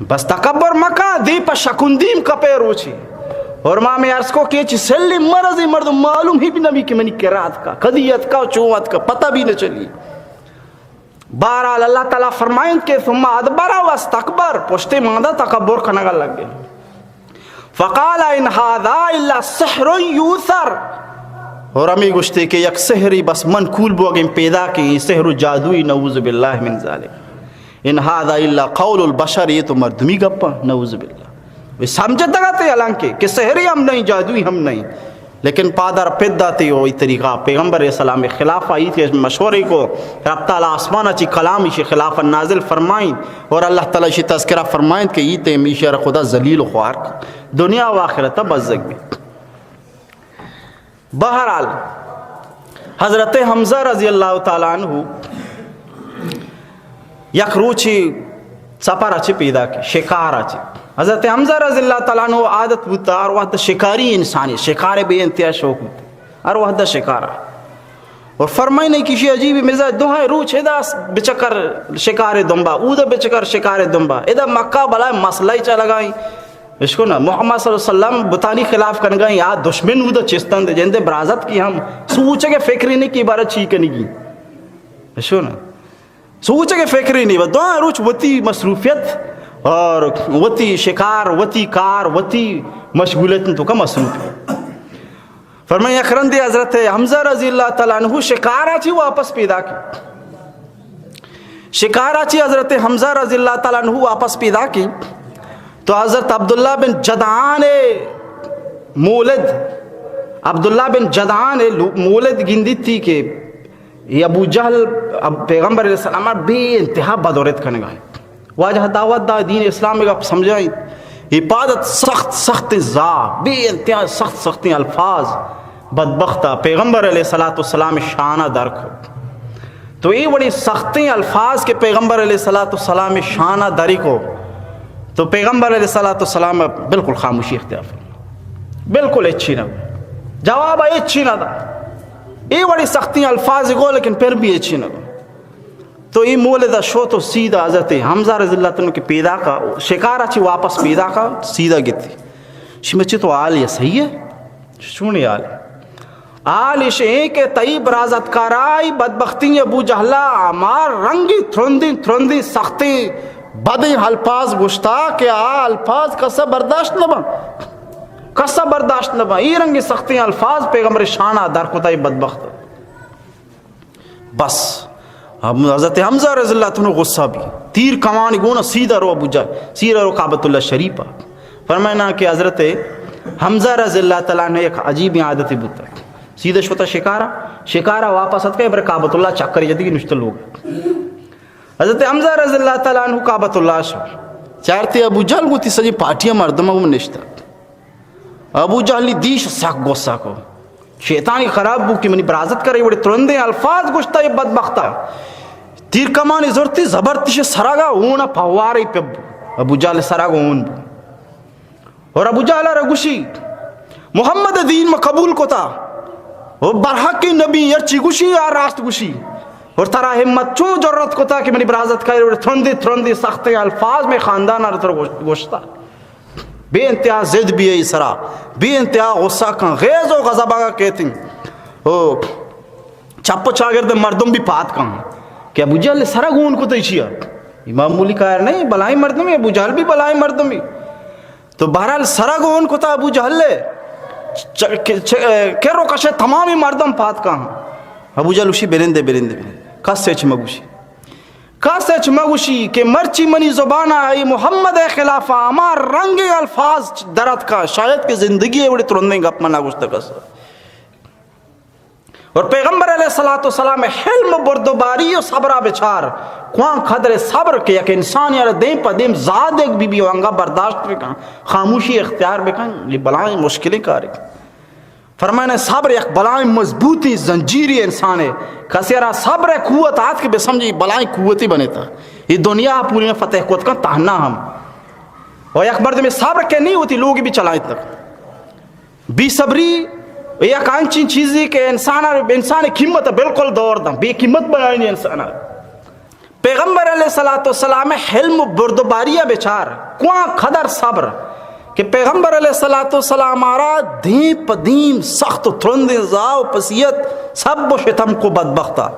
بس تکبر مکن، دی په شکندیم کپے روچی. اور ما می عرض کو کہ چی سلی مرضی مردم معلوم ہی بھی نبی کہ منی کرا اتکا، کدی اتکا، چون اتکا، پتہ بھی نہ چلی. بہرحال اللہ تعالی فرمائنت کہ ثم ادبر واستکبر، پشتے ماندا تکبر کنگا لگے. فقال ان هذا الا سحر یؤثر، اور ہمی گوشتے کہ یک سحری بس منقول بوگیں پیدا کہ اے سحر و جادوئی، نعوذ باللہ من ذلک. ان هذا الا قول البشر، یہ تو مردمی گپا، نعوذ باللہ. وی سمجھتگا تے حالانکہ کہ سحری ہم نہیں، جادوئی ہم نہیں. لیکن پادر پد داتی و ای طریقہ پیغمبر علیہ السلام خلاف آئی تھی مشورے کو، رب تعالی آسمان چی کلام ایشی خلاف نازل فرمائیں اور اللہ تعالی ایشی تذکرہ فرمائیں کہ ای تے میشی را خدا ذلیل و خوار کو، دنیا و آخرت بزگ بھی. بہرحال، حضرت حمزہ رضی اللہ تعالی عنہ یک روچی سفر چی پیدا کی، شکار چی. حضرت حمزہ رضی اللہ تعالی عنہ عادت بوتا، ہر وقت شکاری انسانی، شکار بے انتہا شوق بوتا، ہر وقت شکار. اور فرمائنے کشی عجیب مزاج، دوہائے روچ ادا بچکر شکار دنبا، اود بچکر شکار دنبا، ادا مکہ بلائے مسئلہ چا لگائیں. اشکو نا، محمد صلی اللہ علیہ وسلم بتانی خلاف کنگا یا دشمن اود چستند، جندے برازت کی ہم سوچے کے فکری نہیں کی بارہ چی کنگی. اشکو نا، سوچ کہ فکری نہیں، بس دو روچ وتی مصروفیت اور وتی شکار، وتی کار، وتی مشغولیت تو کا مصروف. فرمائے یک رندے حضرت حمزہ رضی اللہ تعالی عنہ شکارا چی واپس پیدا کی. شکارا چی حضرت حمزہ رضی اللہ تعالی عنہ واپس پیدا کی تو حضرت عبداللہ بن جدعان مولد، عبداللہ بن جدعان لو-، مولد گندیتی کہ اے ابو جہل اب پیغمبر علیہ السلام بے انتہا بدورت کنگا ہے. واجہ دعوت دا، دین اسلام گپ سمجھائیں. اے پادت سخت سخت زا، بے انتہا سخت سخت الفاظ بدبخت پیغمبر علیہ الصلوۃ والسلام شانہ در کو. تو اے وڑی سختیں الفاظ کہ پیغمبر علیہ الصلوۃ والسلام شانہ دری کو، تو پیغمبر علیہ الصلوۃ والسلام بالکل خاموشی اختیار فرمائے. بالکل اچھی نہ، جواب اچھی نہ دا. اے وڑی سختیں الفاظ گو، لیکن پھر بھی اچھی نہ گو. تو اے مولد شو تو سیدھا حضرت حمزہ رضی اللہ تعالی عنہ کے پیدا کا، شکارا چی واپس پیدا کا، سیدھا گتی. شمچی تو حال یہ صحیح ہے؟ چونی حال؟ حال اش ایں کہ تئی برازتکارائی بدبختی ابو جہلا ہما رنگی ترندیں ترندیں سختیں بدیں الفاظ گوشتا کہ آ الفاظ کسا برداشت نہ باں، کسا برداشت نہ باں. اے رنگیں سختیں الفاظ پیغمبر شانہ در کتا اے بدبخت. بس ہم-، حضرت حمزہ رضی اللہ تعالی عنہ غصہ بھی، تیر کمانی گونا سیدھا رو ابو جہل، سیدھا رو کعبۃ اللہ شریف آ. فرمائنا کہ حضرت حمزہ رضی اللہ تعالی عنہ یک عجیب عادت بوتا، سیدھا شوتا شکارا، شکارا واپس اتکا بر کعبۃ اللہ چکر جدی نشتہ لوگ. حضرت حمزہ رضی اللہ تعالی عنہ کعبۃ اللہ شو، چارتے ابو جہل گوتی سجی پارٹی مردم نشتہ. ابو جہلی دیش سک غصہ کو، شیطانی خراب بو کہ منی برازتکار اے وڑے ترندیں الفاظ گوشتا اے بدبختا. تیر کمانی زرتی زبر تیش سرگا اون پوارے پہ بو. ابو جہل سرگا اون بو. اور ابو جہل را گوشی، محمد دین ما قبول کتا، او برحق نبی، ہرچی گوشی آ راست گوشی. اور ترا ہمت چون جرت کتا کہ منی برازتکار اے وڑے ترندیں ترندیں سختیں الفاظ میں خاندان را تر گوش-، گوشتا. بے انتہا ضد بی ای سرا، بے انتہا غصہ کن، غیظ و غضب آگا کیتیں. او چپ و چاگرد مردم بھی پاد کن کہ ابو جہل سرا گون کتا ایشیا. اے معمولی کار نہیں، بلائیں مردم ہے، ابو جہل بھی بلائیں مردم ہے. تو بہرحال سرا گون کتا ابو جہل ہے. چ-، چ-، کر و کشے تمامی مردم پاد کن. ابو جہل اشی بنندے، بنندے، بنندے. کس ہچ مگوشی. کس ہچ مگوشی کہ مرچی منی زبانا اے محمد خلافا ہما رنگیں الفاظ دراتکا، شاید کہ زندگی اے وڑے ترندیں گپ من نگوشتہ کس. اور پیغمبر علیہ الصلوۃ والسلام حلم و بردباری و صبرا بچار، کوان قدر صبر کہ یک انسانی را دیم پہ دیم زادگ بی بی و انگا برداشت بکن، خاموشی اختیار بکن، یہ بلائیں مشکلیں کارے. فرمائنا، صبر یک بلائیں مضبوطی زنجیری انسانے۔ کسی را صبر قوت آت کہ بسمجی بلائیں قوتی بنیتا۔ یہ دنیا پوری فتح کت کن تہنا ہم۔ و یک مردم صبر کہ نہیں ہوتی، لوگ بھی چلائیں تک۔ بے صبری یک انچیں چیزی کہ انسان، انسان قیمت بالکل دور داں، بے قیمت بنائیں انسان۔ پیغمبر علیہ الصلوۃ والسلام حلم و بردباری بچار، کواں قدر صبر کہ پیغمبر علیہ الصلوۃ والسلام آرا دیم پہ دیم سخت و ترندیں زاہ و پسیت، سب و شتم کو بدبختا۔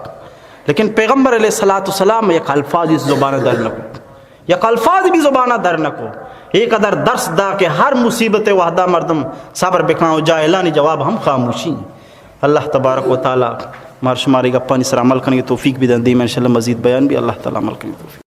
لیکن پیغمبر علیہ الصلوۃ والسلام یک الفاظ اس زبان در نکو، یک الفاظ بھی زبان در نکو۔ ایک قدر درس دا کہ ہر مصیبت وحدہ مردم صبر بکاں و جاہلانی جواب ہم خاموشی۔ اللہ تبارک و تعالی مار شماری گپانی سر عمل کنگی توفیق بدن۔ دیم انشاءاللہ مزید بیان بھی۔ اللہ تعالی عمل کنگی توفیق۔